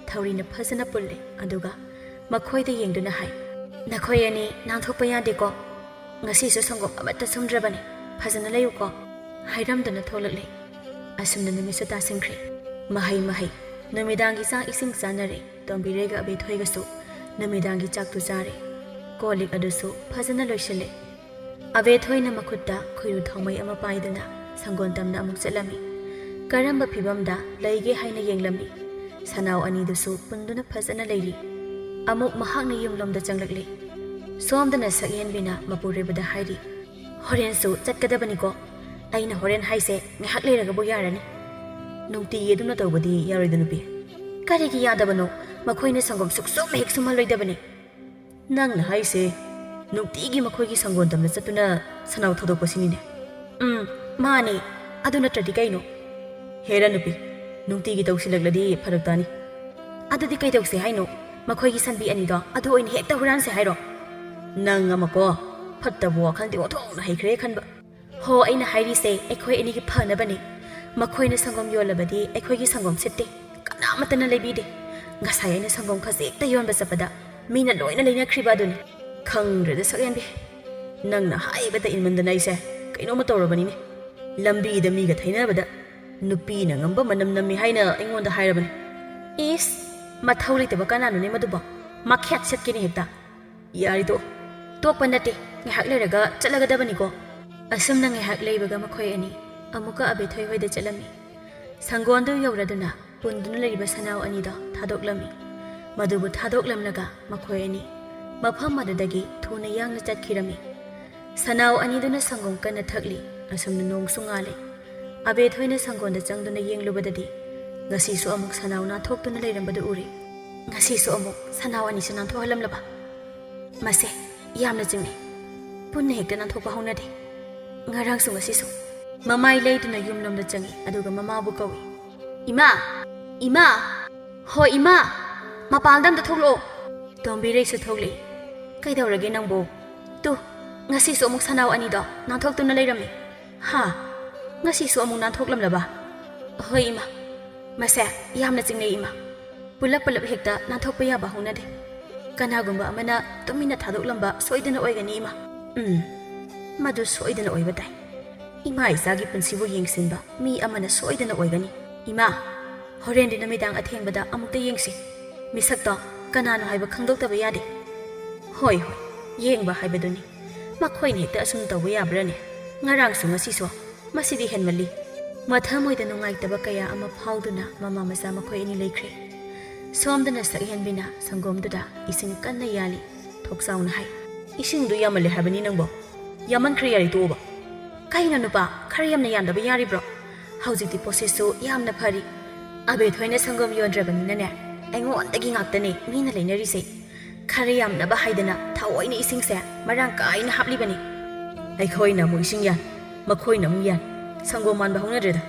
ꯊꯧꯔꯤꯅ ꯐꯖꯅ ꯄꯨꯜꯂꯦ, ꯑꯗꯨꯒ ꯃꯈꯣꯏꯗ ꯌꯦꯡꯗꯨꯅ ꯍꯥꯏ, "ꯅꯈꯣꯏ ꯑꯅꯤ ꯅꯥꯟꯊꯣꯛꯄ ꯌꯥꯗꯦꯀꯣ꯫ ꯉꯁꯤꯁꯨ ꯁꯪꯒꯣꯝ ꯑꯃꯠꯇ ꯁꯨꯝꯗ꯭ꯔꯕꯅꯤ꯫ ꯐꯖꯅ ꯂꯩꯌꯨꯀꯣ꯫" ꯍꯥꯏꯔꯝꯗꯨꯅ ꯊꯣꯛꯂꯛꯂꯦ꯫ ꯑꯁꯨꯝꯅ ꯅꯨꯃꯤꯠꯁꯨ ꯇꯥꯁꯤꯟꯈ꯭ꯔꯦ꯫ ꯃꯍꯩ ꯃꯍꯩ ꯅꯨꯃꯤꯗꯥꯡꯒꯤ ꯆꯥꯛ ꯏꯁꯤꯡ ꯆꯥꯅꯔꯦ꯫ ꯇꯣꯝꯕꯤꯔꯩꯒ ꯑꯕꯦꯊꯣꯏꯒꯁꯨ ꯅꯨꯃꯤꯗꯥꯡꯒꯤ ꯆꯥꯛꯇꯨ ꯆꯥꯔꯦ꯫ ꯀꯣꯜ ꯂꯤꯛ ꯑꯗꯨꯁꯨ ꯐꯖꯅ ꯂꯣꯏꯁꯤꯜꯂꯦ꯫ ꯑꯕꯦꯊꯣꯏꯅ ꯃꯈꯨꯠꯇ ꯈꯣꯏꯔꯨ ꯊꯥꯎꯃꯩ ꯑꯃ ꯄꯥꯏꯗꯨꯅ ꯁꯪꯒꯣꯟ ꯇꯝꯅ ꯑꯃꯨꯛ ꯆꯠꯂꯝꯃꯤ꯫ ꯀꯔꯝꯕ ꯐꯤꯕꯝꯗ ꯂꯩꯒꯦ ꯍꯥꯏꯅ ꯌꯦꯡꯂꯝꯃꯤ꯫ ꯁꯅꯥꯎ ꯑꯅꯤꯗꯨꯁꯨ ꯄꯨꯟꯗꯨꯅ ꯐꯖꯅ ꯂꯩꯔꯤ꯫ ꯑꯃꯨꯛ ꯃꯍꯥꯛꯅ ꯌꯨꯝꯂꯣꯝꯗ ꯆꯪꯂꯛꯂꯦ꯫ ꯁꯣꯝꯗꯅ ꯁꯛꯍꯦꯟꯕꯤꯅ ꯃꯄꯨꯔꯣꯏꯕꯗ ꯍꯥꯏꯔꯤ, "ꯍꯣꯔꯦꯟꯁꯨ ꯆꯠꯀꯗꯕꯅꯤꯀꯣ꯫ ꯑꯩꯅ ꯍꯣꯔꯦꯟ ꯍꯥꯏꯁꯦ ꯉꯥꯏꯍꯥꯛ ꯂꯩꯔꯒꯕꯨ ꯌꯥꯔꯅꯤ꯫ ꯅꯨꯡꯇꯤꯒꯤ ꯑꯗꯨꯝꯅ ꯇꯧꯕꯗꯤ ꯌꯥꯔꯣꯏꯗ, ꯅꯨꯄꯤ꯫" "ꯀꯔꯤꯒꯤ ꯌꯥꯗꯕꯅꯣ? ꯃꯈꯣꯏꯅ ꯁꯪꯒꯣꯝ ꯁꯨꯛꯁꯨꯝ ꯍꯦꯛ ꯁꯨꯝꯍꯜꯂꯣꯏꯗꯕꯅꯤ꯫" "ꯅꯪꯅ ꯍꯥꯏꯁꯦ ꯅꯨꯡꯇꯤꯒꯤ ꯃꯈꯣꯏꯒꯤ ꯁꯪꯒꯣꯟ ꯇꯝꯅ ꯆꯠꯇꯨꯅ ꯁꯅꯥꯎ ꯊꯧꯗꯣꯛꯄꯁꯤꯅꯤꯅꯦ?" "ꯎꯝ, ꯃꯥꯅꯦ꯫ ꯑꯗꯨ ꯅꯠꯇ꯭ꯔꯗꯤ ꯀꯩꯅꯣ?" ꯍꯦꯔꯥ ꯅꯨꯄꯤ, ꯅꯨꯡꯇꯤꯒꯤ ꯇꯧꯁꯤꯜꯂꯛꯂꯗꯤ ꯐꯔꯛ ꯇꯥꯅꯤ꯫ ꯑꯗꯨꯗꯤ ꯀꯩꯗꯧꯁꯦ ꯍꯥꯏꯅꯣ? ꯃꯈꯣꯏꯒꯤ ꯁꯟꯕꯤ ꯑꯅꯤꯗꯣ ꯑꯗꯨ ꯑꯣꯏꯅ ꯍꯦꯛꯇ ꯍꯨꯔꯥꯟꯁꯦ ꯍꯥꯏꯔꯣ? ꯅꯪ ꯑꯃꯀꯣ, ꯐꯠꯇꯕ ꯋꯥꯈꯜꯗꯤ ꯑꯣꯟꯊꯣꯛꯅ ꯍꯩꯈ꯭ꯔꯦ ꯈꯟꯕ꯫ ꯍꯣ, ꯑꯩꯅ ꯍꯥꯏꯔꯤꯁꯦ ꯑꯩꯈꯣꯏ ꯑꯅꯤꯒꯤ ꯐꯅꯕꯅꯦ꯫ ꯃꯈꯣꯏꯅ ꯁꯪꯒꯣꯝ ꯌꯣꯜꯂꯕꯗꯤ ꯑꯩꯈꯣꯏꯒꯤ ꯁꯪꯒꯣꯝ ꯁꯤꯠꯇꯦ, ꯀꯅꯥꯃꯠꯇꯅ ꯂꯩꯕꯤꯗꯦ꯫ ꯉꯁꯥꯏ ꯑꯩꯅ ꯁꯪꯒꯣꯝ ꯈꯖꯤꯛꯇ ꯌꯣꯟꯕ ꯆꯠꯄꯗ ꯃꯤꯅ ꯂꯣꯏꯅ ꯂꯩꯅꯈ꯭ꯔꯤꯕ ꯑꯗꯨꯅꯤ꯫ ꯈꯪꯗ꯭ꯔꯦꯗ ꯁꯛꯍꯦꯟꯕꯤ, ꯅꯪꯅ ꯍꯥꯏꯕꯗ ꯏꯟꯃꯟꯗꯅ ꯑꯩꯁꯦ ꯀꯩꯅꯣꯝꯃ ꯇꯧꯔꯕꯅꯤꯅꯦ꯫ ꯂꯝꯕꯤꯗ ꯃꯤꯒ ꯊꯩꯅꯕꯗ ꯅꯨꯄꯤꯅ ꯉꯝꯕ ꯃꯅꯝ ꯅꯝꯃꯤ ꯍꯥꯏꯅ ꯑꯩꯉꯣꯟꯗ ꯍꯥꯏꯔꯕꯅꯤ꯫ ꯏꯁ, ꯃꯊꯧ ꯂꯩꯇꯕ ꯀꯅꯥꯅꯣꯅꯦ ꯃꯗꯨꯕꯣ? ꯃꯈꯦꯠ ꯁꯦꯠꯀꯦꯅꯦ ꯍꯦꯛꯇ꯫ ꯌꯥꯔꯦ ꯇꯣꯛꯑꯣ꯫ ꯇꯣꯛꯄ ꯅꯠꯇꯦ, ꯉꯥꯏꯍꯥꯛ ꯂꯩꯔꯒ ꯆꯠꯂꯒꯗꯕꯅꯤꯀꯣ꯫ ꯑꯁꯨꯝꯅ ꯉꯥꯏꯍꯥꯛ ꯂꯩꯕꯒ ꯃꯈꯣꯏ ꯑꯅꯤ ꯑꯃꯨꯛꯀ ꯑꯕꯦꯊꯣꯏ ꯍꯣꯏꯗ ꯆꯠꯂꯝꯃꯤ꯫ ꯁꯪꯒꯣꯟꯗꯨ ꯌꯧꯔꯗꯨꯅ ꯄꯨꯟꯗꯨꯅ ꯂꯩꯔꯤꯕ ꯁꯅꯥꯎ ꯑꯅꯤꯗꯣ ꯊꯥꯗꯣꯛꯂꯝꯃꯤ꯫ ꯃꯗꯨꯕꯨ ꯊꯥꯗꯣꯛꯂꯝꯂꯒ ꯃꯈꯣꯏ ꯑꯅꯤ ꯃꯐꯝ ꯑꯗꯨꯗꯒꯤ ꯊꯨꯅ ꯌꯥꯡꯅ ꯆꯠꯈꯤꯔꯝꯃꯤ꯫ ꯁꯅꯥꯎ ꯑꯅꯤꯗꯨꯅ ꯁꯪꯒꯣꯝ ꯀꯟꯅ ꯊꯛꯂꯤ꯫ ꯑꯁꯨꯝꯅ ꯅꯣꯡꯁꯨ ꯉꯥꯜꯂꯤ꯫ ꯑꯕꯦꯊꯣꯏꯅ ꯁꯪꯒꯣꯟꯗ ꯆꯪꯗꯨꯅ ꯌꯦꯡꯂꯨꯕꯗꯗꯤ ꯉꯁꯤꯁꯨ ꯑꯃꯨꯛ ꯁꯅꯥꯎ ꯅꯥꯟꯊꯣꯛꯇꯨꯅ ꯂꯩꯔꯝꯕꯗꯨ ꯎꯔꯤ꯫ ꯉꯁꯤꯁꯨ ꯑꯃꯨꯛ ꯁꯅꯥꯎ ꯑꯅꯤꯁꯤ ꯅꯥꯟꯊꯣꯛꯍꯜꯂꯝꯂꯕ? ꯃꯁꯦ ꯌꯥꯝꯅ ꯆꯤꯡꯅꯩ꯫ ꯄꯨꯟꯅ ꯍꯦꯛꯇ ꯅꯥꯟꯊꯣꯛꯄ ꯍꯧꯅꯗꯦ꯫ ꯉꯔꯥꯡꯁꯨ ꯉꯁꯤꯁꯨ꯫ ꯃꯃꯥꯏ ꯂꯩꯗꯨꯅ ꯌꯨꯝꯂꯣꯝꯗ ꯆꯪꯏ, ꯑꯗꯨꯒ ꯃꯃꯥꯕꯨ ꯀꯧꯏ꯫ "ꯏꯃꯥ! ꯏꯃꯥ! ꯍꯣ ꯏꯃꯥ! ꯃꯄꯥꯟꯗ ꯑꯝꯇ ꯊꯣꯛꯂꯛꯑꯣ!" ꯇꯣꯝꯕꯤꯔꯩꯁꯨ ꯊꯣꯛꯂꯛꯏ꯫ "ꯀꯩꯗꯧꯔꯒꯦ ꯅꯪꯕꯨ? ꯇꯨ, ꯉꯁꯤꯁꯨ ꯑꯃꯨꯛ ꯁꯅꯥꯎ ꯑꯅꯤꯗꯣ ꯅꯥꯟꯊꯣꯛꯇꯨꯅ ꯂꯩꯔꯝꯃꯤ꯫ ꯍꯥ? ꯉꯁꯤꯁꯨ ꯑꯃꯨꯛ ꯅꯥꯟꯊꯣꯛꯂꯝꯂꯕ?" "ꯍꯣꯏ ꯏꯃꯥ꯫ ꯃꯁꯦ ꯌꯥꯝꯅ ꯆꯤꯡꯅꯩ ꯏꯃꯥ꯫ ꯄꯨꯂꯞ ꯄꯨꯂꯞ ꯍꯦꯛꯇ ꯅꯥꯟꯊꯣꯛꯄ ꯌꯥꯕ ꯍꯧꯅꯗꯦ꯫ ꯀꯅꯥꯒꯨꯝꯕ ꯑꯃꯅ ꯇꯨꯃꯤꯟꯅ ꯊꯥꯗꯣꯛꯂꯝꯕ ꯁꯣꯏꯗꯅ ꯑꯣꯏꯒꯅꯤ ꯏꯃꯥ꯫ ꯎꯝ, ꯃꯗꯨ ꯁꯣꯏꯗꯅ ꯑꯣꯏꯕ ꯇꯥꯏ꯫ ꯏꯃꯥ ꯏꯆꯥꯒꯤ ꯄꯨꯟꯁꯤꯕꯨ ꯌꯦꯡꯁꯤꯟꯕ ꯃꯤ ꯑꯃꯅ ꯁꯣꯏꯗꯅ ꯑꯣꯏꯒꯅꯤ꯫ ꯏꯃꯥ, ꯍꯣꯔꯦꯟꯗꯤ ꯅꯨꯃꯤꯗꯥꯡ ꯑꯊꯦꯡꯕꯗ ꯑꯃꯨꯛꯇ ꯌꯦꯡꯁꯤ꯫ ꯃꯤꯁꯛꯇꯣ ꯀꯅꯥꯅꯣ ꯍꯥꯏꯕ ꯈꯪꯗꯣꯛꯇꯕ ꯌꯥꯗꯦ꯫" "ꯍꯣꯏ, ꯍꯣꯏ, ꯌꯦꯡꯕ ꯍꯥꯏꯕꯗꯨꯅꯤ꯫ ꯃꯈꯣꯏꯅ ꯍꯦꯛꯇ ꯑꯁꯨꯝ ꯇꯧꯕ ꯌꯥꯕ꯭ꯔꯥꯅꯦ? ꯉꯔꯥꯡꯁꯨ ꯉꯁꯤꯁꯨ꯫ ꯃꯁꯤꯗꯤ ꯍꯦꯟꯃꯜꯂꯤ꯫" ꯃꯊꯃꯣꯏꯗ ꯅꯨꯡꯉꯥꯏꯇꯕ ꯀꯌꯥ ꯑꯃ ꯐꯥꯎꯗꯨꯅ ꯃꯃꯥ ꯃꯆꯥ ꯃꯈꯣꯏ ꯑꯅꯤ ꯂꯩꯈ꯭ꯔꯦ꯫ ꯁꯣꯝꯗꯅ ꯁꯛꯍꯦꯟꯕꯤꯅ ꯁꯪꯒꯣꯝꯗꯨꯗ ꯏꯁꯤꯡ ꯀꯟꯅ ꯌꯥꯜꯂꯤ꯫ ꯊꯣꯛꯆꯥꯎꯅ ꯍꯥꯏ, "ꯏꯁꯤꯡꯗꯨ ꯌꯥꯝꯃꯜꯂꯦ ꯍꯥꯏꯕꯅꯤ ꯅꯪꯕꯣ꯫ ꯌꯥꯝꯃꯟꯈ꯭ꯔꯦ, ꯌꯥꯔꯦ, ꯇꯣꯛꯑꯣꯕ꯫" "ꯀꯩꯅꯣ ꯅꯨꯄꯥ, ꯈꯔ ꯌꯥꯝꯅ ꯌꯥꯟꯗꯕ ꯌꯥꯔꯤꯕ꯭ꯔꯣ? ꯍꯧꯖꯤꯛꯇꯤ ꯄꯣꯠꯁꯤꯠꯁꯨ ꯌꯥꯝꯅ ꯐꯔꯤ꯫ ꯑꯕꯦꯊꯣꯏꯅ ꯁꯪꯒꯣꯝ ꯌꯣꯟꯗ꯭ꯔꯕꯅꯤꯅꯅꯦ, ꯑꯩꯉꯣꯟꯗꯒꯤ ꯉꯥꯛꯇꯅꯦ ꯃꯤꯅ ꯂꯩꯅꯔꯤꯁꯦ꯫ ꯈꯔ ꯌꯥꯝꯅꯕ ꯍꯥꯏꯗꯅ ꯊꯑꯣꯏꯅ ꯏꯁꯤꯡꯁꯦ ꯃꯔꯥꯡ ꯀꯥꯏꯅ ꯍꯥꯞꯂꯤꯕꯅꯤ꯫" "ꯑꯩꯈꯣꯏꯅ ꯑꯃꯨꯛ ꯏꯁꯤꯡ ꯌꯥꯟ, ꯃꯈꯣꯏꯅ ꯑꯃꯨꯛ ꯌꯥꯟ, ꯁꯪꯒꯣꯝ ꯃꯥꯟꯕ ꯍꯧꯅꯗ꯭ꯔꯦꯗ꯫"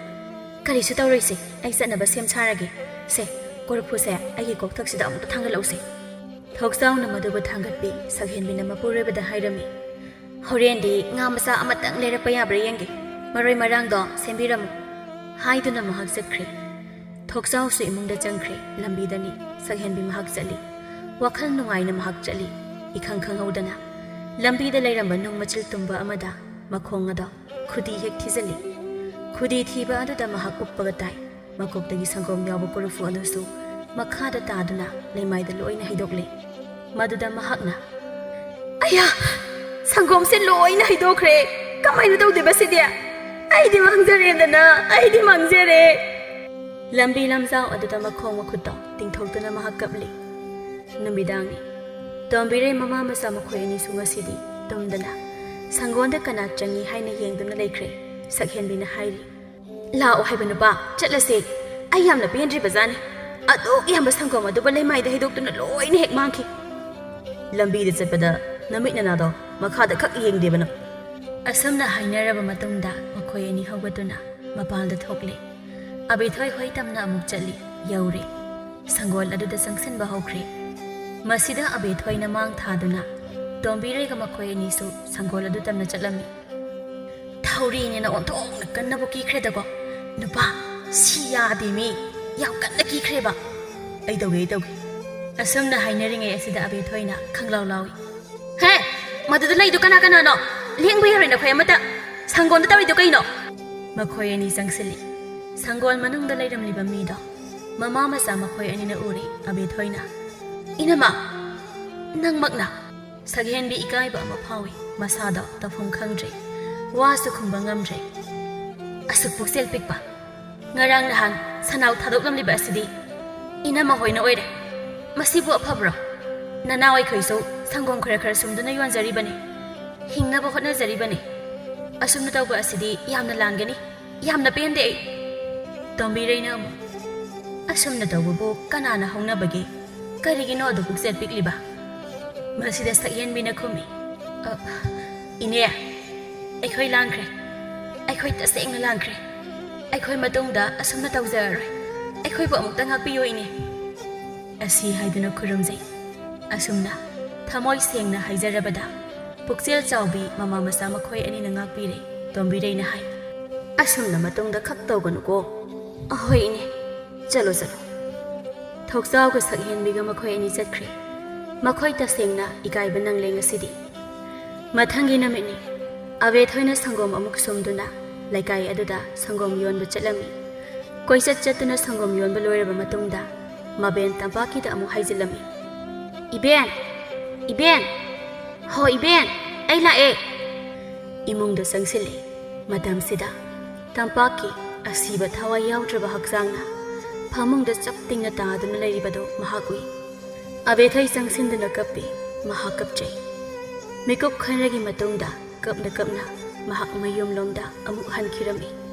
"ꯀꯔꯤꯁꯨ ꯇꯧꯔꯣꯏꯁꯦ, ꯑꯩ ꯆꯠꯅꯕ ꯁꯦꯝ ꯁꯥꯔꯒꯦ꯫ ꯁꯦ, ꯀꯣꯔꯐꯨꯁꯦ ꯑꯩꯒꯤ ꯀꯣꯛꯊꯛꯁꯤꯗ ꯑꯃꯨꯛꯇ ꯊꯥꯡꯒꯠꯂꯛꯎꯁꯦ"꯫ ꯊꯣꯛꯆꯥꯎꯅ ꯃꯗꯨꯕꯨ ꯊꯥꯡꯒꯠꯄꯤ ꯁꯛꯍꯦꯟꯕꯤꯅ ꯃꯄꯨꯔꯣꯏꯕꯗ ꯍꯥꯏꯔꯝꯃꯤ꯫ "ꯍꯣꯔꯦꯟꯗꯤ ꯉꯥ ꯃꯆꯥ ꯑꯃꯇꯪ ꯂꯩꯔꯛꯄ ꯌꯥꯕ꯭ꯔꯥ ꯌꯦꯡꯒꯦ꯫ ꯃꯔꯣꯏ ꯃꯔꯥꯡꯗꯣ ꯁꯦꯝꯕꯤꯔꯝꯃꯨ" ꯍꯥꯏꯗꯨꯅ ꯃꯍꯥꯛ ꯆꯠꯈ꯭ꯔꯦ꯫ ꯊꯣꯛꯆꯥꯎꯁꯨ ꯏꯃꯨꯡꯗ ꯆꯪꯈ꯭ꯔꯦ꯫ ꯂꯝꯕꯤꯗꯅꯤ ꯁꯛꯍꯦꯟꯕꯤ ꯃꯍꯥꯛ ꯆꯠꯂꯤ꯫ ꯋꯥꯈꯜ ꯅꯨꯡꯉꯥꯏꯅ ꯃꯍꯥꯛ ꯆꯠꯂꯤ꯫ ꯏꯈꯪ ꯈꯪꯍꯧꯗꯅ ꯂꯝꯕꯤꯗ ꯂꯩꯔꯝꯕ ꯅꯨꯡ ꯃꯆꯤꯜ ꯇꯨꯝꯕ ꯑꯃꯗ ꯃꯈꯣꯡ ꯑꯗꯣ ꯈꯨꯗꯤ ꯍꯦꯛ ꯊꯤꯖꯤꯜꯂꯤ꯫ ꯈꯨꯗꯤ ꯊꯤꯕ ꯑꯗꯨꯗ ꯃꯍꯥꯛ ꯎꯞꯄꯒ ꯇꯥꯏ꯫ ꯃꯀꯣꯛꯇꯒꯤ ꯁꯪꯒꯣꯝ ꯌꯥꯎꯕ ꯀꯣꯔꯐꯨ ꯑꯗꯨꯁꯨ ꯃꯈꯥꯗ ꯇꯥꯗꯨꯅ ꯂꯩꯃꯥꯏꯗ ꯂꯣꯏꯅ ꯍꯩꯗꯣꯛꯂꯦ꯫ ꯃꯗꯨꯗ ꯃꯍꯥꯛꯅ, "ꯑꯌꯥ! ꯁꯪꯒꯣꯝꯁꯦ ꯂꯣꯏꯅ ꯍꯩꯗꯣꯛꯈ꯭ꯔꯦ꯫ ꯀꯃꯥꯏꯅ ꯇꯧꯗꯣꯏꯕ ꯁꯤꯗꯤ? ꯑꯩꯗꯤ ꯃꯥꯡꯖꯔꯦꯗꯅ, ꯑꯩꯗꯤ ꯃꯥꯡꯖꯔꯦ!" ꯂꯝꯕꯤ ꯂꯝꯖꯥꯎ ꯑꯗꯨꯗ ꯃꯈꯣꯡ ꯃꯈꯨꯠꯇꯣ ꯇꯤꯡꯊꯣꯛꯇꯨꯅ ꯃꯍꯥꯛ ꯀꯞꯂꯤ꯫ ꯅꯨꯃꯤꯗꯥꯡꯅꯤ꯫ ꯇꯣꯝꯕꯤꯔꯩ ꯃꯃꯥ ꯃꯆꯥ ꯃꯈꯣꯏ ꯑꯅꯤꯁꯨ ꯉꯁꯤꯗꯤ ꯇꯨꯝꯗꯅ ꯁꯪꯒꯣꯟꯗ ꯀꯅꯥ ꯆꯪꯏ ꯍꯥꯏꯅ ꯌꯦꯡꯗꯨꯅ ꯂꯩꯈ꯭ꯔꯦ꯫ ꯁꯛꯍꯦꯟꯕꯤꯅ ꯍꯥꯏꯔꯤ, "ꯂꯥꯛꯑꯣ ꯍꯥꯏꯕ ꯅꯨꯄꯥ, ꯆꯠꯂꯁꯦ꯫ ꯑꯩ ꯌꯥꯝꯅ ꯄꯦꯟꯗ꯭ꯔꯤꯕꯖꯥꯠꯅꯤ꯫ ꯑꯗꯨꯛ ꯌꯥꯝꯕ ꯁꯪꯒꯣꯝ ꯑꯗꯨꯕꯨ ꯂꯩꯃꯥꯏꯗ ꯍꯩꯗꯣꯛꯇꯨꯅ ꯂꯣꯏꯅ ꯍꯦꯛ ꯃꯥꯡꯈꯤ꯫ ꯂꯝꯕꯤꯗ ꯆꯠꯄꯗ ꯅꯃꯤꯠ ꯅꯅꯥꯗꯣ ꯃꯈꯥꯗ ꯈꯛ ꯌꯦꯡꯗꯦꯕ ꯅꯪ"꯫ ꯑꯁꯨꯝꯅ ꯍꯥꯏꯅꯔꯕ ꯃꯇꯨꯡꯗ ꯃꯈꯣꯏ ꯑꯅꯤ ꯍꯧꯒꯠꯇꯨꯅ ꯃꯄꯥꯟꯗ ꯊꯣꯛꯂꯦ꯫ ꯑꯕꯦꯊꯣꯏ ꯍꯣꯏ ꯇꯝꯅ ꯑꯃꯨꯛ ꯆꯠꯂꯤ꯫ ꯌꯧꯔꯦ꯫ ꯁꯪꯒꯣꯜ ꯑꯗꯨꯗ ꯆꯪꯁꯤꯟꯕ ꯍꯧꯈ꯭ꯔꯦ꯫ ꯃꯁꯤꯗ ꯑꯕꯦꯊꯣꯏꯅ ꯃꯥꯡ ꯊꯥꯗꯨꯅ ꯇꯣꯝꯕꯤꯔꯩꯒ ꯃꯈꯣꯏ ꯑꯅꯤꯁꯨ ꯁꯪꯒꯣꯜ ꯑꯗꯨ ꯇꯝꯅ ꯆꯠꯂꯝꯃꯤ꯫ "ꯊꯧꯔꯤꯅꯦꯅ ꯑꯣꯟꯊꯣꯛꯅ ꯀꯟꯅꯕꯨ ꯀꯤꯈ꯭ꯔꯦꯗꯀꯣ꯫ ꯅꯨꯄꯥ, ꯁꯤ ꯌꯥꯗꯦ ꯃꯤ, ꯌꯥꯝ ꯀꯟꯅ ꯀꯤꯈ꯭ꯔꯦꯕ"꯫ "ꯑꯩ ꯇꯧꯒꯦ, ꯑꯩ ꯇꯧꯒꯦ"꯫ ꯑꯁꯨꯝꯅ ꯍꯥꯏꯅꯔꯤꯉꯩ ꯑꯁꯤꯗ ꯑꯕꯦꯊꯣꯏꯅ ꯈꯪꯂꯥꯎ ꯂꯥꯎꯏ꯫ "ꯍꯦ, ꯃꯗꯨꯗ ꯂꯩꯗꯣ ꯀꯅꯥ ꯀꯅꯥꯅꯣ? ꯂꯦꯡꯕ ꯌꯥꯔꯣꯏ ꯅꯈꯣꯏ ꯑꯃꯠꯇ꯫ ꯁꯪꯒꯣꯜꯗ ꯇꯧꯔꯤꯗꯣ ꯀꯩꯅꯣ?" ꯃꯈꯣꯏ ꯑꯅꯤ ꯆꯪꯁꯤꯜꯂꯤ꯫ ꯁꯪꯒꯣꯜ ꯃꯅꯨꯡꯗ ꯂꯩꯔꯝꯂꯤꯕ ꯃꯤꯗꯣ ꯃꯃꯥ ꯃꯆꯥ ꯃꯈꯣꯏ ꯑꯅꯤꯅ ꯎꯔꯦ꯫ ꯑꯕꯦꯊꯣꯏꯅ, "ꯏꯅꯝꯃ, ꯅꯪꯃꯛꯅ?" ꯁꯛꯍꯦꯟꯕꯤ ꯏꯀꯥꯏꯕ ꯑꯃ ꯐꯥꯎꯏ꯫ ꯃꯁꯥꯗꯣ ꯇꯧꯐꯝ ꯈꯪꯗ꯭ꯔꯦ꯫ ꯋꯥꯁꯨ ꯈꯨꯝꯕ ꯉꯝꯗ꯭ꯔꯦ꯫ "ꯑꯁꯨꯛ ꯄꯨꯛꯆꯦꯜ ꯄꯤꯛꯄ, ꯉꯔꯥꯡ ꯅꯍꯥꯟ ꯁꯅꯥꯎ ꯊꯥꯗꯣꯛꯂꯝꯂꯤꯕ ꯑꯁꯤꯗꯤ ꯏꯅꯝꯃ ꯍꯣꯏꯅ ꯑꯣꯏꯔꯦ꯫ ꯃꯁꯤꯕꯨ ꯑꯐꯕ꯭ꯔꯣ? ꯅꯅꯥꯎ ꯑꯩꯈꯣꯏꯁꯨ ꯁꯪꯒꯣꯝ ꯈꯔ ꯈꯔ ꯁꯨꯝꯗꯨꯅ ꯌꯣꯟꯖꯔꯤꯕꯅꯤ꯫ ꯍꯤꯡꯅꯕ ꯍꯣꯠꯅꯖꯔꯤꯕꯅꯤ꯫ ꯑꯁꯨꯝꯅ ꯇꯧꯕ ꯑꯁꯤꯗꯤ ꯌꯥꯝꯅ ꯂꯥꯟꯒꯅꯤ꯫ ꯌꯥꯝꯅ ꯄꯦꯟꯗꯦ ꯑꯩ"꯫ ꯇꯣꯝꯕꯤꯔꯩꯅ ꯑꯃꯨꯛ, "ꯑꯁꯨꯝꯅ ꯇꯧꯕꯕꯨ ꯀꯅꯥꯅ ꯍꯧꯅꯕꯒꯦ? ꯀꯔꯤꯒꯤꯅꯣ ꯑꯗꯨ ꯄꯨꯛꯆꯦꯜ ꯄꯤꯛꯂꯤꯕ?" ꯃꯁꯤꯗ ꯁꯛꯍꯦꯟꯕꯤꯅ ꯈꯨꯝꯃꯤ, "ꯑ, ꯏꯅꯦ, ꯑꯩꯈꯣꯏ ꯂꯥꯟꯈ꯭ꯔꯦ꯫ ꯑꯩꯈꯣꯏ ꯇꯁꯦꯡꯅ ꯂꯥꯟꯈ꯭ꯔꯦ꯫ "ꯑꯩꯈꯣꯏ ꯃꯇꯨꯡꯗ ꯑꯁꯨꯝꯅ ꯇꯧꯖꯔꯔꯣꯏ꯫ ꯑꯩꯈꯣꯏꯕꯨ ꯑꯃꯨꯛꯇ ꯉꯥꯛꯄꯤꯌꯨ, ꯏꯅꯦ꯫" ꯑꯁꯤ ꯍꯥꯏꯗꯨꯅ ꯈꯨꯔꯨꯝꯖꯩ꯫ ꯑꯁꯨꯝꯅ ꯊꯃꯣꯏ ꯁꯦꯡꯅ ꯍꯥꯏꯖꯔꯕꯗ ꯄꯨꯛꯆꯦꯜ ꯆꯥꯎꯕꯤ ꯃꯃꯥ ꯃꯆꯥ ꯃꯈꯣꯏ ꯑꯅꯤꯅ ꯉꯥꯛꯄꯤꯔꯦ꯫ ꯇꯣꯝꯕꯤꯔꯩꯅ ꯍꯥꯏ, "ꯑꯁꯨꯝꯅ ꯃꯇꯨꯡꯗ ꯈꯛ ꯇꯧꯒꯅꯨꯀꯣ꯫" "ꯑꯍꯣꯏ, ꯏꯅꯦ, ꯆꯠꯂꯣ, ꯆꯠꯂꯣ꯫" ꯊꯣꯛꯆꯥꯎꯒ ꯁꯛꯍꯦꯟꯕꯤꯒ ꯃꯈꯣꯏ ꯑꯅꯤ ꯆꯠꯈ꯭ꯔꯦ꯫ ꯃꯈꯣꯏ ꯇꯁꯦꯡꯅ ꯏꯀꯥꯏꯕ ꯅꯪꯂꯦ ꯉꯁꯤꯗꯤ꯫ ꯃꯊꯪꯒꯤ ꯅꯨꯃꯤꯠꯅꯤ꯫ ꯑꯕꯦꯊꯣꯏꯅ ꯁꯪꯒꯣꯝ ꯑꯃꯨꯛ ꯁꯨꯝꯗꯨꯅ ꯂꯩꯀꯥꯏ ꯑꯗꯨꯗ ꯁꯪꯒꯣꯝ ꯌꯣꯟꯕ ꯆꯠꯂꯝꯃꯤ꯫ ꯀꯣꯏꯆꯠ ꯆꯠꯇꯨꯅ ꯁꯪꯒꯣꯝ ꯌꯣꯟꯕ ꯂꯣꯏꯔꯕ ꯃꯇꯨꯡꯗ ꯃꯕꯦꯟ ꯇꯝꯄꯥꯛꯀꯤꯗ ꯑꯃꯨꯛ ꯍꯥꯏꯖꯤꯜꯂꯝꯃꯤ, "ꯏꯕꯦꯟ! ꯏꯕꯦꯟ! ꯍꯣ ꯏꯕꯦꯟ! ꯑꯩ ꯂꯥꯛꯑꯦ!" ꯏꯃꯨꯡꯗ ꯆꯪꯁꯤꯜꯂꯦ꯫ ꯃꯇꯝꯁꯤꯗ ꯇꯝꯄꯥꯛꯀꯤ ꯑꯁꯤꯕ ꯊꯋꯥꯏ ꯌꯥꯎꯗ꯭ꯔꯕ ꯍꯛꯆꯥꯡꯅ ꯐꯃꯨꯡꯗ ꯆꯞ ꯇꯤꯡꯅ ꯇꯥꯗꯨꯅ ꯂꯩꯔꯤꯕꯗꯨ ꯃꯍꯥꯛ ꯎꯏ꯫ ꯑꯕꯦꯊꯣꯏ ꯆꯪꯁꯤꯟꯗꯨꯅ ꯀꯞꯄꯤ꯫ ꯃꯍꯥꯛ ꯀꯞꯆꯩ꯫ ꯃꯤꯀꯨꯞ ꯈꯔꯒꯤ ꯃꯇꯨꯡꯗ ꯀꯞꯅ ꯀꯞꯅ ꯃꯍꯥꯛ ꯃꯌꯨꯝꯂꯣꯝꯗ ꯑꯃꯨꯛ ꯍꯟꯈꯤꯔꯝꯃꯤ꯫